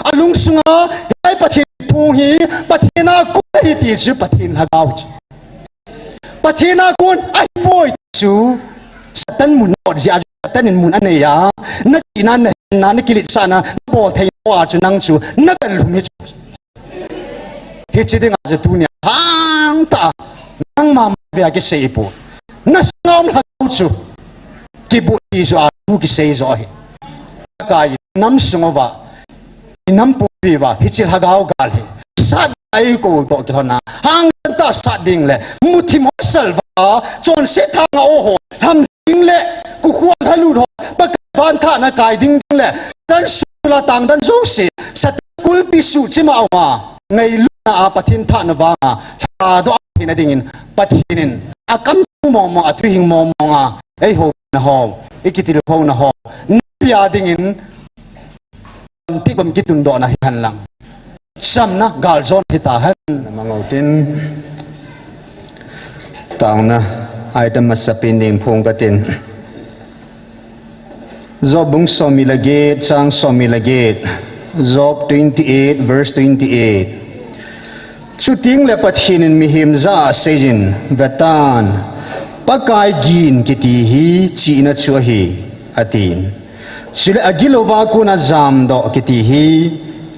alungsunga, hiche Pathen phung hi, Pathen a kon ahi ti chu, Pathen lhagao chu. Pathen a kon ahipoi chu, Satan mun ot jeh a chu, Satan in mun anei a, nachihna, nahenna, nakiletsahna, nabol thei nau a chu nang chu, navel lhum hi chu. Hiche dinga chu tunia, hangtah, nangma ma vea kisei ipoi. Nasunga um lhagao chu, kibut ti chu a, thu kisei jo ahi. Pakai, inam sung uva, inam pumpi uva, hiche lhagao gal hi. Sat a eikou toh kilhonna. Hangsan tah a sat ding le. Muthim ho salva. Chonset thanga o ho. Lham ding le. Kukhua lhalut ho. Pakai ban thahna kai ding ding le. Dan sula tang dan jouse. Satan kulpi suhchim a uma. Ngailutna a Pathen thahna vanga. Lhadoh a theina dingin. Pathen in. Akam mong mong a thuhing mong mong a. Eihouna ho. Ikitilkhouna ho. Napia dingin. Tikom kitundohna hihen lang. Chamna galjona hitahen. Namang utin. Taona item masapen ding phong katin. Job bung somni le get, chang somni le get. Job twenty-eight, verse twenty-eight. Chuteng le Pathen in mihem jah a aseiyin, vetan, Pakai gin kiti hi chihna chu ahi, atin. Chule agilouva kona jamdoh kiti hi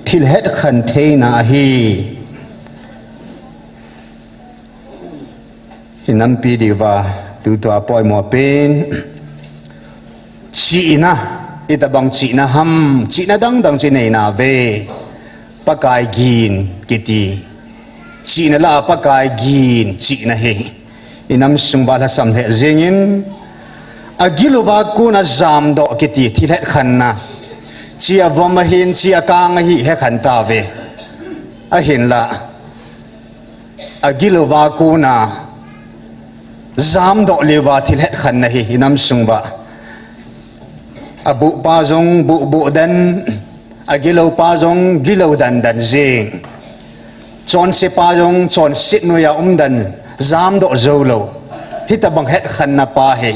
thil hetkhen theina ahi. Inampi diuva tutua poimo pen. Chihna, itobang chihna ham, chihna dang dang chu inei nauve. Pakai gin kiti. Chihna lah a Pakai gin chihna hi. Inam sung uva lhasam lheh jengin. Agilouva kona jamdoh kiti thil hetkhenna. Chi avom ahin, chi akang ahi, hekhen tauve. Ahinlah. Agilouva kona jamdoh leuva thil hetkhenna hi, inam sung uva. Abuhpa jong buh buh den, agiloupa jong gilou den den jeng. Chonsepa jong chonset noiya um den, jamdoh joulou. Hitobang hetkhenna pa hi.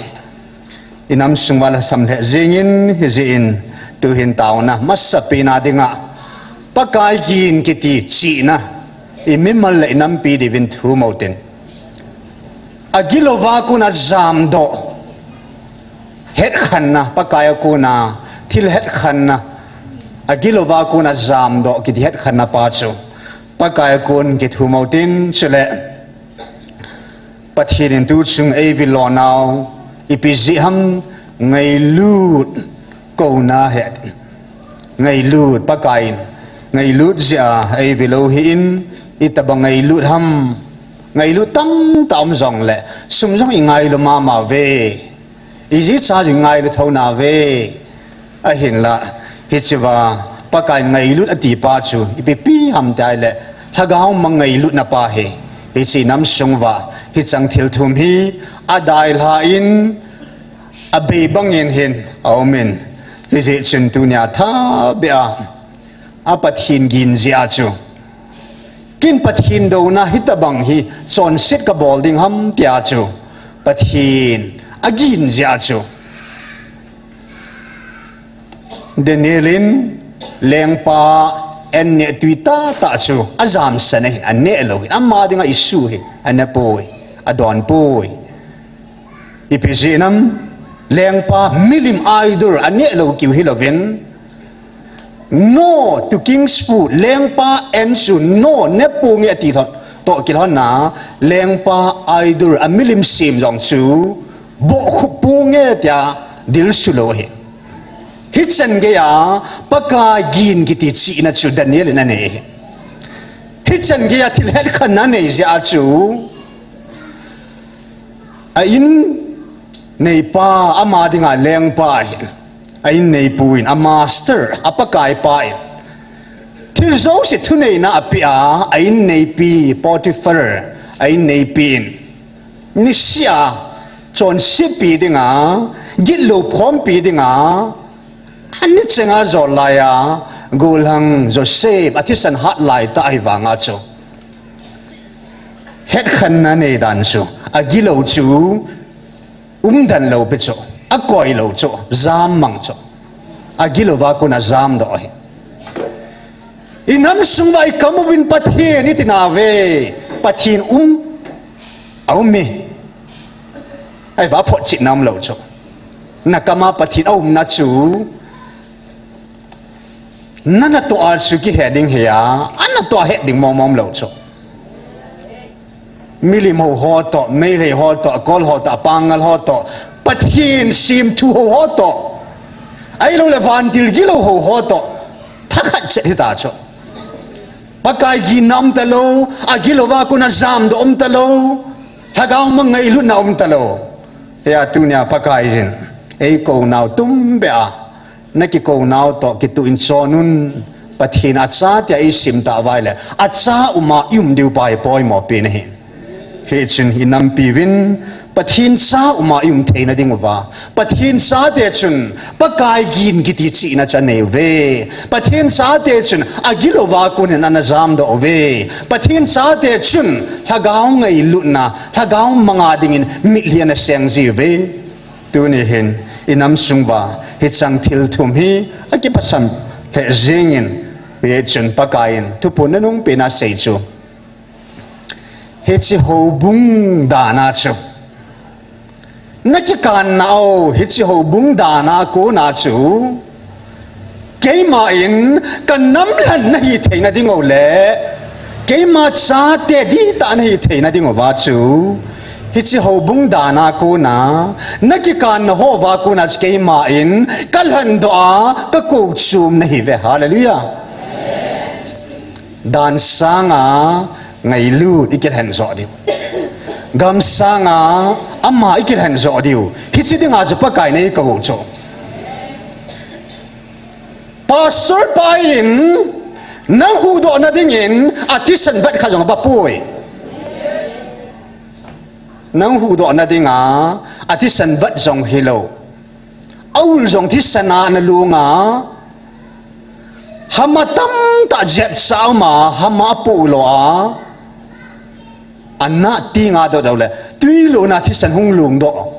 Inam sung uva lhasam lheh jengin, hijeh in, tuhin taona, masapen a dinga. Pakai gin kiti chihna, imimal le inampi diuvin thum utin. Agilouva kona jamdoh, hetkhenna, Pakai a kona, thil hetkhenna, agilouva kona jamdoh, kiti hetkhenna pa chu, Pakai a kon kithum utin, chule, Pathen in tuchung eivil lonau, ipi jeh ham ngailut kouna he. Ngailut Pakai in, ngailut jeh a eivil u ahin, itobang ngailut ham. Ngailut tamtah um jongle, sum jong i ngailu mama uve. Ijeh chu i ngailu thou nauve. Ahinla, hichea, Pakai ngailut ati pa chu, ipi pi ham ti ahile, lhagao mang ngailutna pa hi, hiche i nam sung uva, hicheng thil thum hi, adailhan, abei bangin hin, aumin. Hijeh chun tunia thabea, a Pathen gin jeh a chu. Ken Pathen douna hitabang hi chonset kabol ding ham tia chu. Pathen agin jeh a chu. Daniel in lengpa an neh tui tahtah chu ajamsan ahin, aneh lou hin. Ama dinga issue hi, aneh poi, adon poi. Ipi jeh ham, lengpa milim idol aneh lou keu hilouvin. No to king's food, lengpa an chu no ne ponge ati lhon, toh kilhonna, lengpa idol a milim sem jong chu bohkhup ponge tia dilsu lou ahi. Hichan geiya, Pakai gin kiti chihna chu Daniel in anei ahi. Hichan geiya thil hetkhenna anei jeh a chu, a in neipa, ama dinga lengpa ahin, a in neipu in, a master, a Pakai pa in, thil jouse thuneina apeh a, a in neipi Potiphar, a in neipi in, niseh a chonsetpi dinga, gitlou khompi dinga, ani chenga jot laiya, gollhang Joseph athisan hat laitah ahivanga chu, hetkhenna nei dan chu, agilou chu, umden lou pi chu, akoi lou chu, jam mang chu, agilouva kona jamdoh ahi. I nam sung uva i kam uvin Pathen iti nauve, Pathen um, aume. Ahivang photchetna umlou chu. Nakama Pathen aumna chu, nanatoh a chu kihe ding hi a, anatoh a het ding mong mong umlou chu. Milim ho ho toh, Meitei ho toh, Kol ho toh, Pangal ho toh, Pathen semthu ho ho toh, ahiloule vantil gilou ho ho toh, thakhat chet hita chu. Pakai ginna umtalou, agilouva kona jamdoh umtalou, lhagao mang ngailutna umtalou. Hia tunia Pakai in eikou nau tumbeh a, nakikou nau toh kituh in chon un, Pathen a cha tia isim tah uva ahile, acha uma i um diu pa hi poimo pen ahi. Hichun i nampi uvin, Pathen cha uma i um theina dinguva, Pathen chate chun Pakai gin kiti chihna chu anei uve. Pathen chate chun agilouva kon hin ana jamdoh uve. Pathen chate chun lhagao ngailutna, lhagao manga dingin mitlhi ana seng ji uve. Tuni hin, i nam sung uva, hicheng thil thum hi, akipasam lheh jengin, hichun Pakai in, thuphon nanung pena asei chu. Hiche houbung dana chu. Nakikanna u, hiche houbung dana kona chu. Keima in kanam lhen nahi theina dingule, keima chate dihtah nahi theina dinguva chu, hiche houbung dana kona, nakikanna houva kona chu keima in kalhendoh a, kakou chom nahiuve. Hallelujah. Dan sanga ngailut ikilhen joh diu. Gam sanga ama ikilhen joh diu. Hiche dinga chu Pakai in eikou chu. Pastor pa in nang huhdohna dingin athisan vat khat jong abapoi. Nang huhdohna dinga athisan vat jong hilou, aul jong thisan a ana lunga, hama tamtah jepcha uma, hama apoh lou a, anah tinga doh doh le, twi lona thisan hung lungdoh.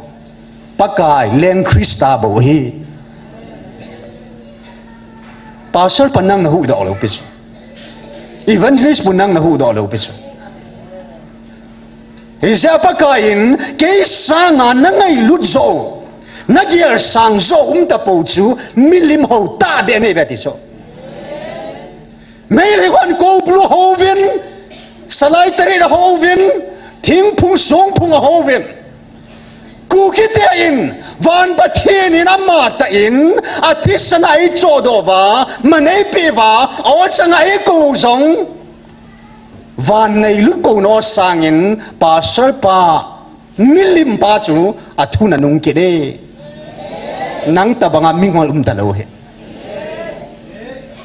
Pakai, leng Christa bou ahi. Pastor pa nang nahuhdoh lou pi chu. Evangelist pu nang nahuhdoh lou pi chu. Hijeh a Pakai in, kei sanga nangailut joh, nagelsang joh umtapou chu, milim hou tahbeh nahiuve ti chu. Meitei hon Koubru ahouvin, Salai Tarit ahouvin, thingphung songphung ahouvin. Kukite in, van Pathen in amatah in, athisan a eichohdoh uva, man eipeh uva, aw changa eikou jong. Van ngailut kouna sangin pastor pa, milim pa chu athu nanung kit e. Nang tabanga mingol um talou hi.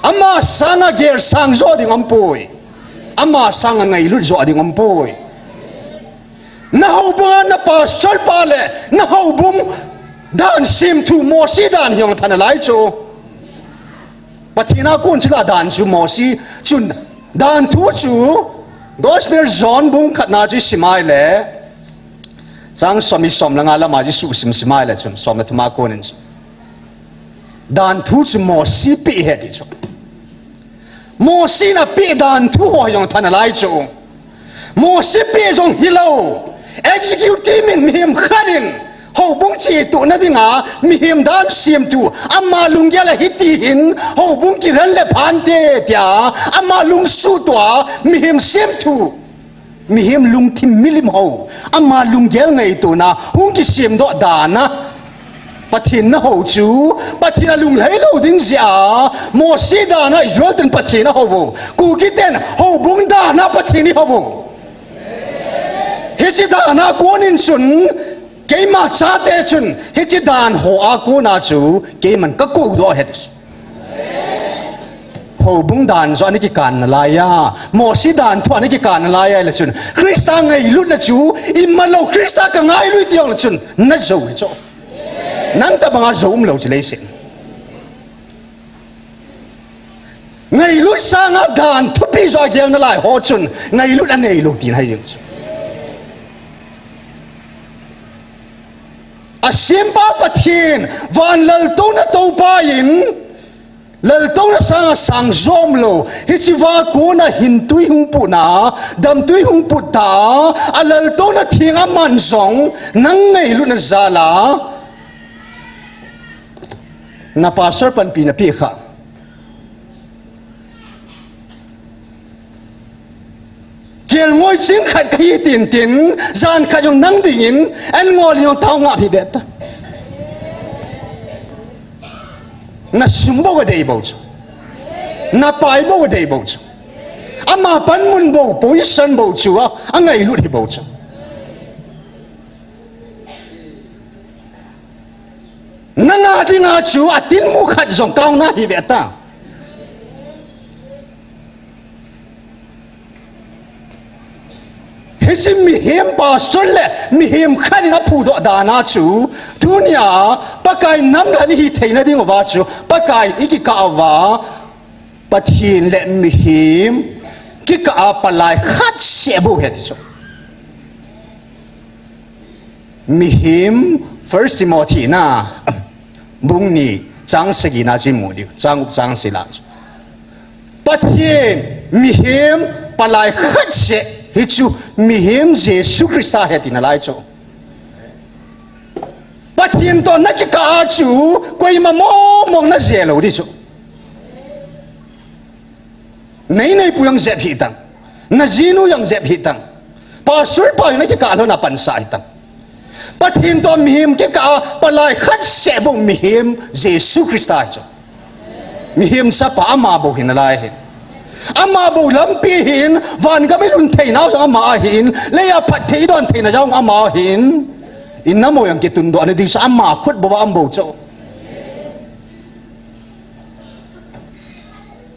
Ama sanga gel sang jo ding umpoi. Ama sanga ngailut jo ding umpoi. Na houbunga na pastor pa le na houbung dan semthu Mosi dan hiong thanalai chu. Pathen a kon chu la dan chu Mosi chun dan thu chu Gospel John bung khatna chu simai le chang som ni som le nga lama Jesu sim simai le chun som le thuma konin chu. Dan thu chu Mosi pe he ti chu. Mosi na pe dan thu ho jong thanalai chu. Mosi pe jong hilou. Executive min mihem khanin houbung chetu na dinga mihem dan semtu ama lunggel a hiti hin houbung kiran le phante tia ama lungsutua mihem semtu. Mihem lungthim milim ho ama lunggel ngaituna hung kisemdoh dana Pathen na ho chu Pathen a lunglhai lou ding jia Mosi dana Israel ten Pathen a ho vo. Kuki ten houbung dana Pathen i ho vo. Hiche dana konin chun keima chate chun hiche dan ho a kona chu keiman ka kou doh het. Houbung dan jo ani kikan nalai a, Mosi dan thu ani kikan nalai a le chun Krista ngailut le chu imalou Krista ka ngailut tiang le chun na jo hi chu. Nang tabanga jo umlou chi leisin. Ngailut sanga dan thupi jo agel nalai ho chun ngailut aneilou tin hai jing chu. Asempa Pathen, van laltouna toupa in, laltouna sanga sang jomlou, hiche va kona hintui hung putna, damtui hung putta, a laltouna theng aman jong, nang ngailutna jala, na pastor panpi na pe kha. Kelngoi ching khat kahi tin tin, jan khat jong nang dingin, an ngol jong tao nga phi vet ta. Na sum bou adei bou chu. Na pai bou adei bou chu. Ama panmun bou, position bou chu, a, angailut hi bou chu. Nanga dinga chu atin mu khat jong kauna hi ve ta. Hiche mihem pastor le mihem khat in aphudoh dana chu tunia Pakai nam lani hi theina ding uva chu Pakai i kikah uva Pathen le mihem kikah a palai khat seh bou ahi ti chu. Mihem First Timothy na bung ni chang sagi na chu imu diu, chang gup chang sagi la chu. Pathen mihem palai khat seh hi chu mihem Jesu Christa ahi tina lai chu. Pathen toh na kikah a chu koima mong mong na jeh lou di chu. Nei neipu jong jep hih tan. Na jinu jong jep hih tan. Pastor pa jong na kikah lou na pansah hih tan. Pathen toh mihem kikah a palai khat seh bou mihem Jesu Christa ahi chu. Mihem chapa ama bou hi nalai ahi. Ama bou lampi ahin, van gam i lhun theina jong ama ahin, lei a phatthei i don theina jong ama ahin. I nam u jong kitundoh na ding chu ama khut bou a um bou chu.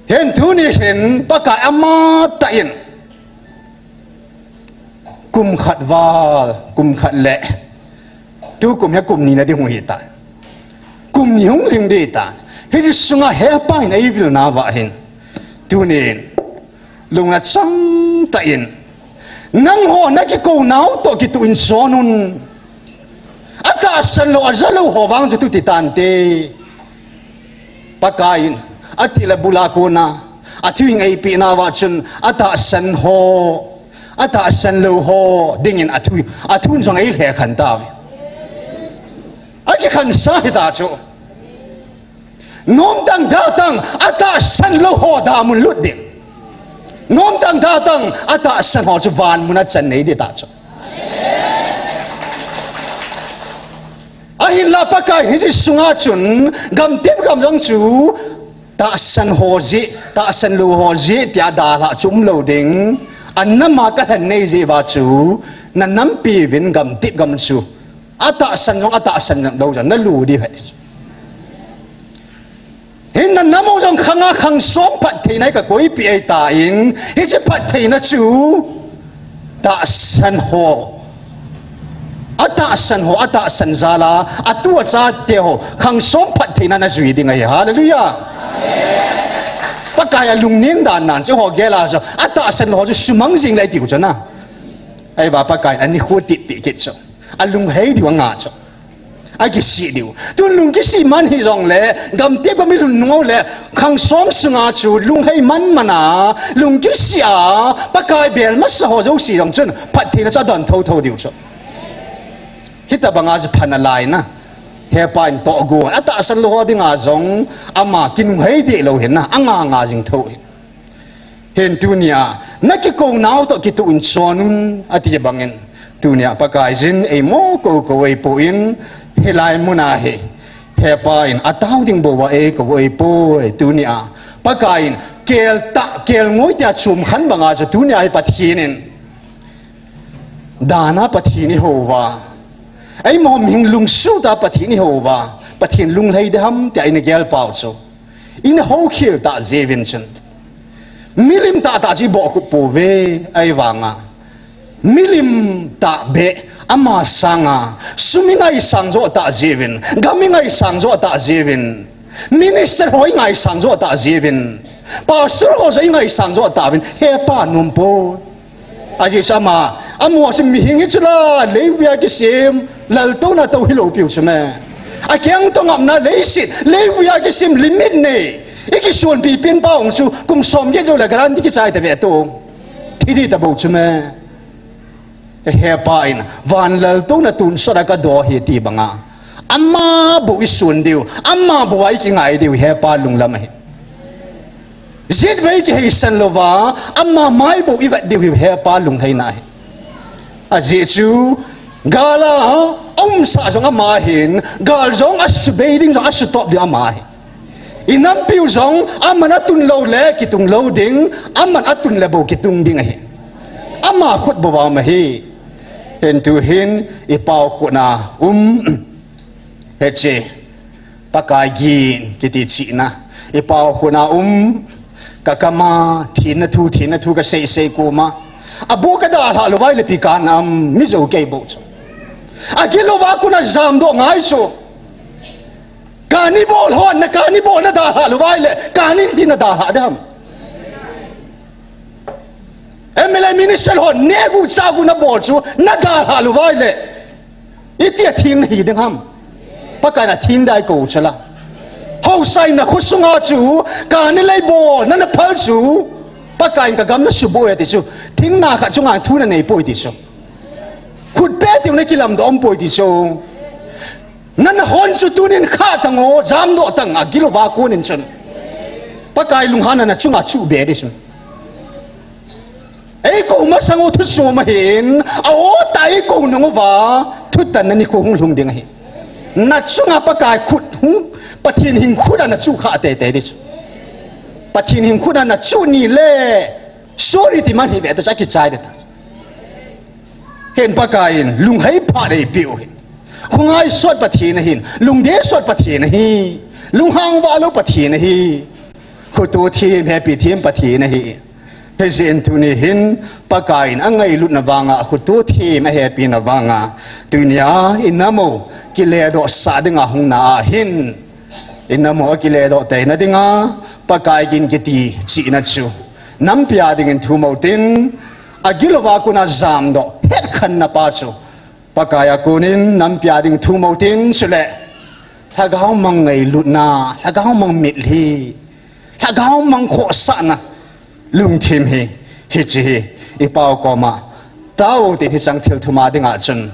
Hin tuni hin Pakai amatah in kum khat val, kum khat le, tu kum hi kum ni na ding hung hi ta. Kum ni hung lhing di ta. Hiche sunga hepa hin eivil nauva hin. Tunin, lungna chang tah in. Nangho na kikou nau toh kituh in chon un. Atahsan lou, aja lou ho vang chu tu ti tante. Pakai in, athil abul a kona, athu hing eipeh nauva chun, atahsan ho, atahsan lou ho, dingin athu, athun jong eilhekhen tauve. Akikhensa hita chu. Nomtang datang, atahsan lou ho damun lut ding. Nomtang datang, atahsan ho chu vanmun a chan nei di ta chu. Ahinla Pakai hiche sunga chun, gamtep gam jong chu, tahsan ho jeh, tahsan lou ho jeh, tia dalha chu umlou ding. Anam a kalhen nei jeh uva chu, nanampi uvin gamtep gam chu, atahsan jong, atahsan jong lou jong, nalu diu ahi. Hin nanam u jong khanga khang som phattheina hi kakoipeh ahitan, hiche phattheina chu tahsan ho, atahsan ho, atahsan jal a, atu achate ho, khang som phattheina najui ding ahi. Hallelujah. Pakai a lungneng dan nan chu ho gel a chu, atahsan lou ho chu sumang jing le tiu chu na. Ahivang Pakai in anikho teppeh kit chu. Alunghei diu anga chu. Akisih diu. Tun lungkisih man hijongle, gamtep gam ilhun nung u le, khang som sunga chu lunghei man man a, lungkisih a, Pakai bel masa ho jouse jong chun, phattheina chu adon thotho diu chu. Hitobanga chu pha nalai na. Hepa in tohgon, atahsan lou ho dinga jong, ama kinunghei deh lou hin na, anga nga jing tho hin. Hin tunia, nakikou nau toh kitoh in chon un, ati bangin. Tunia, Pakaiyin eimo kou kou ahipoi, hilai muna hi. Hepa in atao ding bou a eikou ahipoi, tunia. Pakai in kel tah, kelngoi tia chom khen banga chu tunia hi Pathen in. Dana Pathen ihou uva. Eimo mihem lungsuh tah Pathen ihou uva. Pathen lunglhai ding ham tia ina gel pau chu. Ina houkhel tah jeh uvin chun. Milim tahtah chu ibohkhup pouve ahivanga. Milim tahbeh ama sanga. Sum ingaisang joh tah jeh uvin. Gam ingaisang joh tah jeh uvin. Minister ho ingaisang joh tah jeh uvin. Pastor ho jong ingaisang joh tah uvin. Hepa nom poi. Ajeh chu ama, amaho chu mihem hi chu la, leivui a kisem, laltouna tou hilou piu chu me. Akeng toh ngapna leiset, leivui a kisem limit nei. Ikisonpi pen pa hung chu, kum som get jou le guarantee kichai tave tou. Thi ding tabou chu me. Hepa in, van laltouna tonsot a kadoh hi ti banga. Ama bou ison diu, ama bou a ikingai diu, Hepa lunglam ahi. Jetvei kiheisan louva, ama mai bou ivet diu hi Hepa lunglhaina ahi. Ajeh chu, gal a aumsah jong ama ahin, gal jong asubei ding jong asutop ding ama ahi. Inampiu jong aman atun lou le kitung lou ding, aman atun le bou kitung ding ahi. Ama khut bou a um ahi. Hin tuhin ipao khut na um. Hiche, Pakai gin kiti chihna. Ipao khut na um, kakam a, thina thu, thina thu kasei sei koma. Abou kadalhah lou vai le ipi kanam, mi jou kei bou chu. Agil louva kona jamdoh ngai chu. Kani bol hon, na kani bol nadalhah lou vai le, kani iti nadalhah ding ham. M L A minister hon, negu chagu nabol chu, nadalhah lou vai le. Iti atheng nahi ding ham. Pakai in atheng dai kou chu la. Haosa in nakhosunga chu, kani lei bol, nana phal chu. Pakai in kagam nasuboi ati chu. Thingna khat chunga thu nanei poi ti chu. Khut peh tiu nakilamdoh um poi ti chu. Nana hon chu tunin khah tan o, jamdoh tan, agil louva konin chun. Pakai lunghanna nachunga chuh be ding chu. Eikou masang u thu chom ahin, a-o tah eikou nung uva, thutanna nikho hung lhung ding ahi. Nachunga Pakai khut hung, Pathen hing khut a nachuh khah teitei ding chu. Pathen hing khut a nachuh ni le, sorry ti man hi ve ta chu akichai ding ta. Hin Pakai in lunghei phat eipeh u hin. Khongai sot Pathen ahin, lungdei sot Pathen ahi. Lunghang vah lou Pathen ahi. Khoto them, hepi them Pathen ahi. Hijeh in tuni hin Pakai in angailutna vanga, khoto them ahepina vanga, tunia inam u kiledoh sah dinga hung na ahin. Inam u akiledoh teina dinga, Pakai gin kiti chihna chu. Nampi a dingin thum u tin, agil louva kona jamdoh, hetkhenna pa chu. Pakai a konin nampi a ding thum u tin chule. Lhagao mang ngailutna, lhagao mang mitlhi, lhagao mang khohsahna, lungthim hi, hiche hi, ipao koma. Tao tin hicheng thil thum a dinga chun.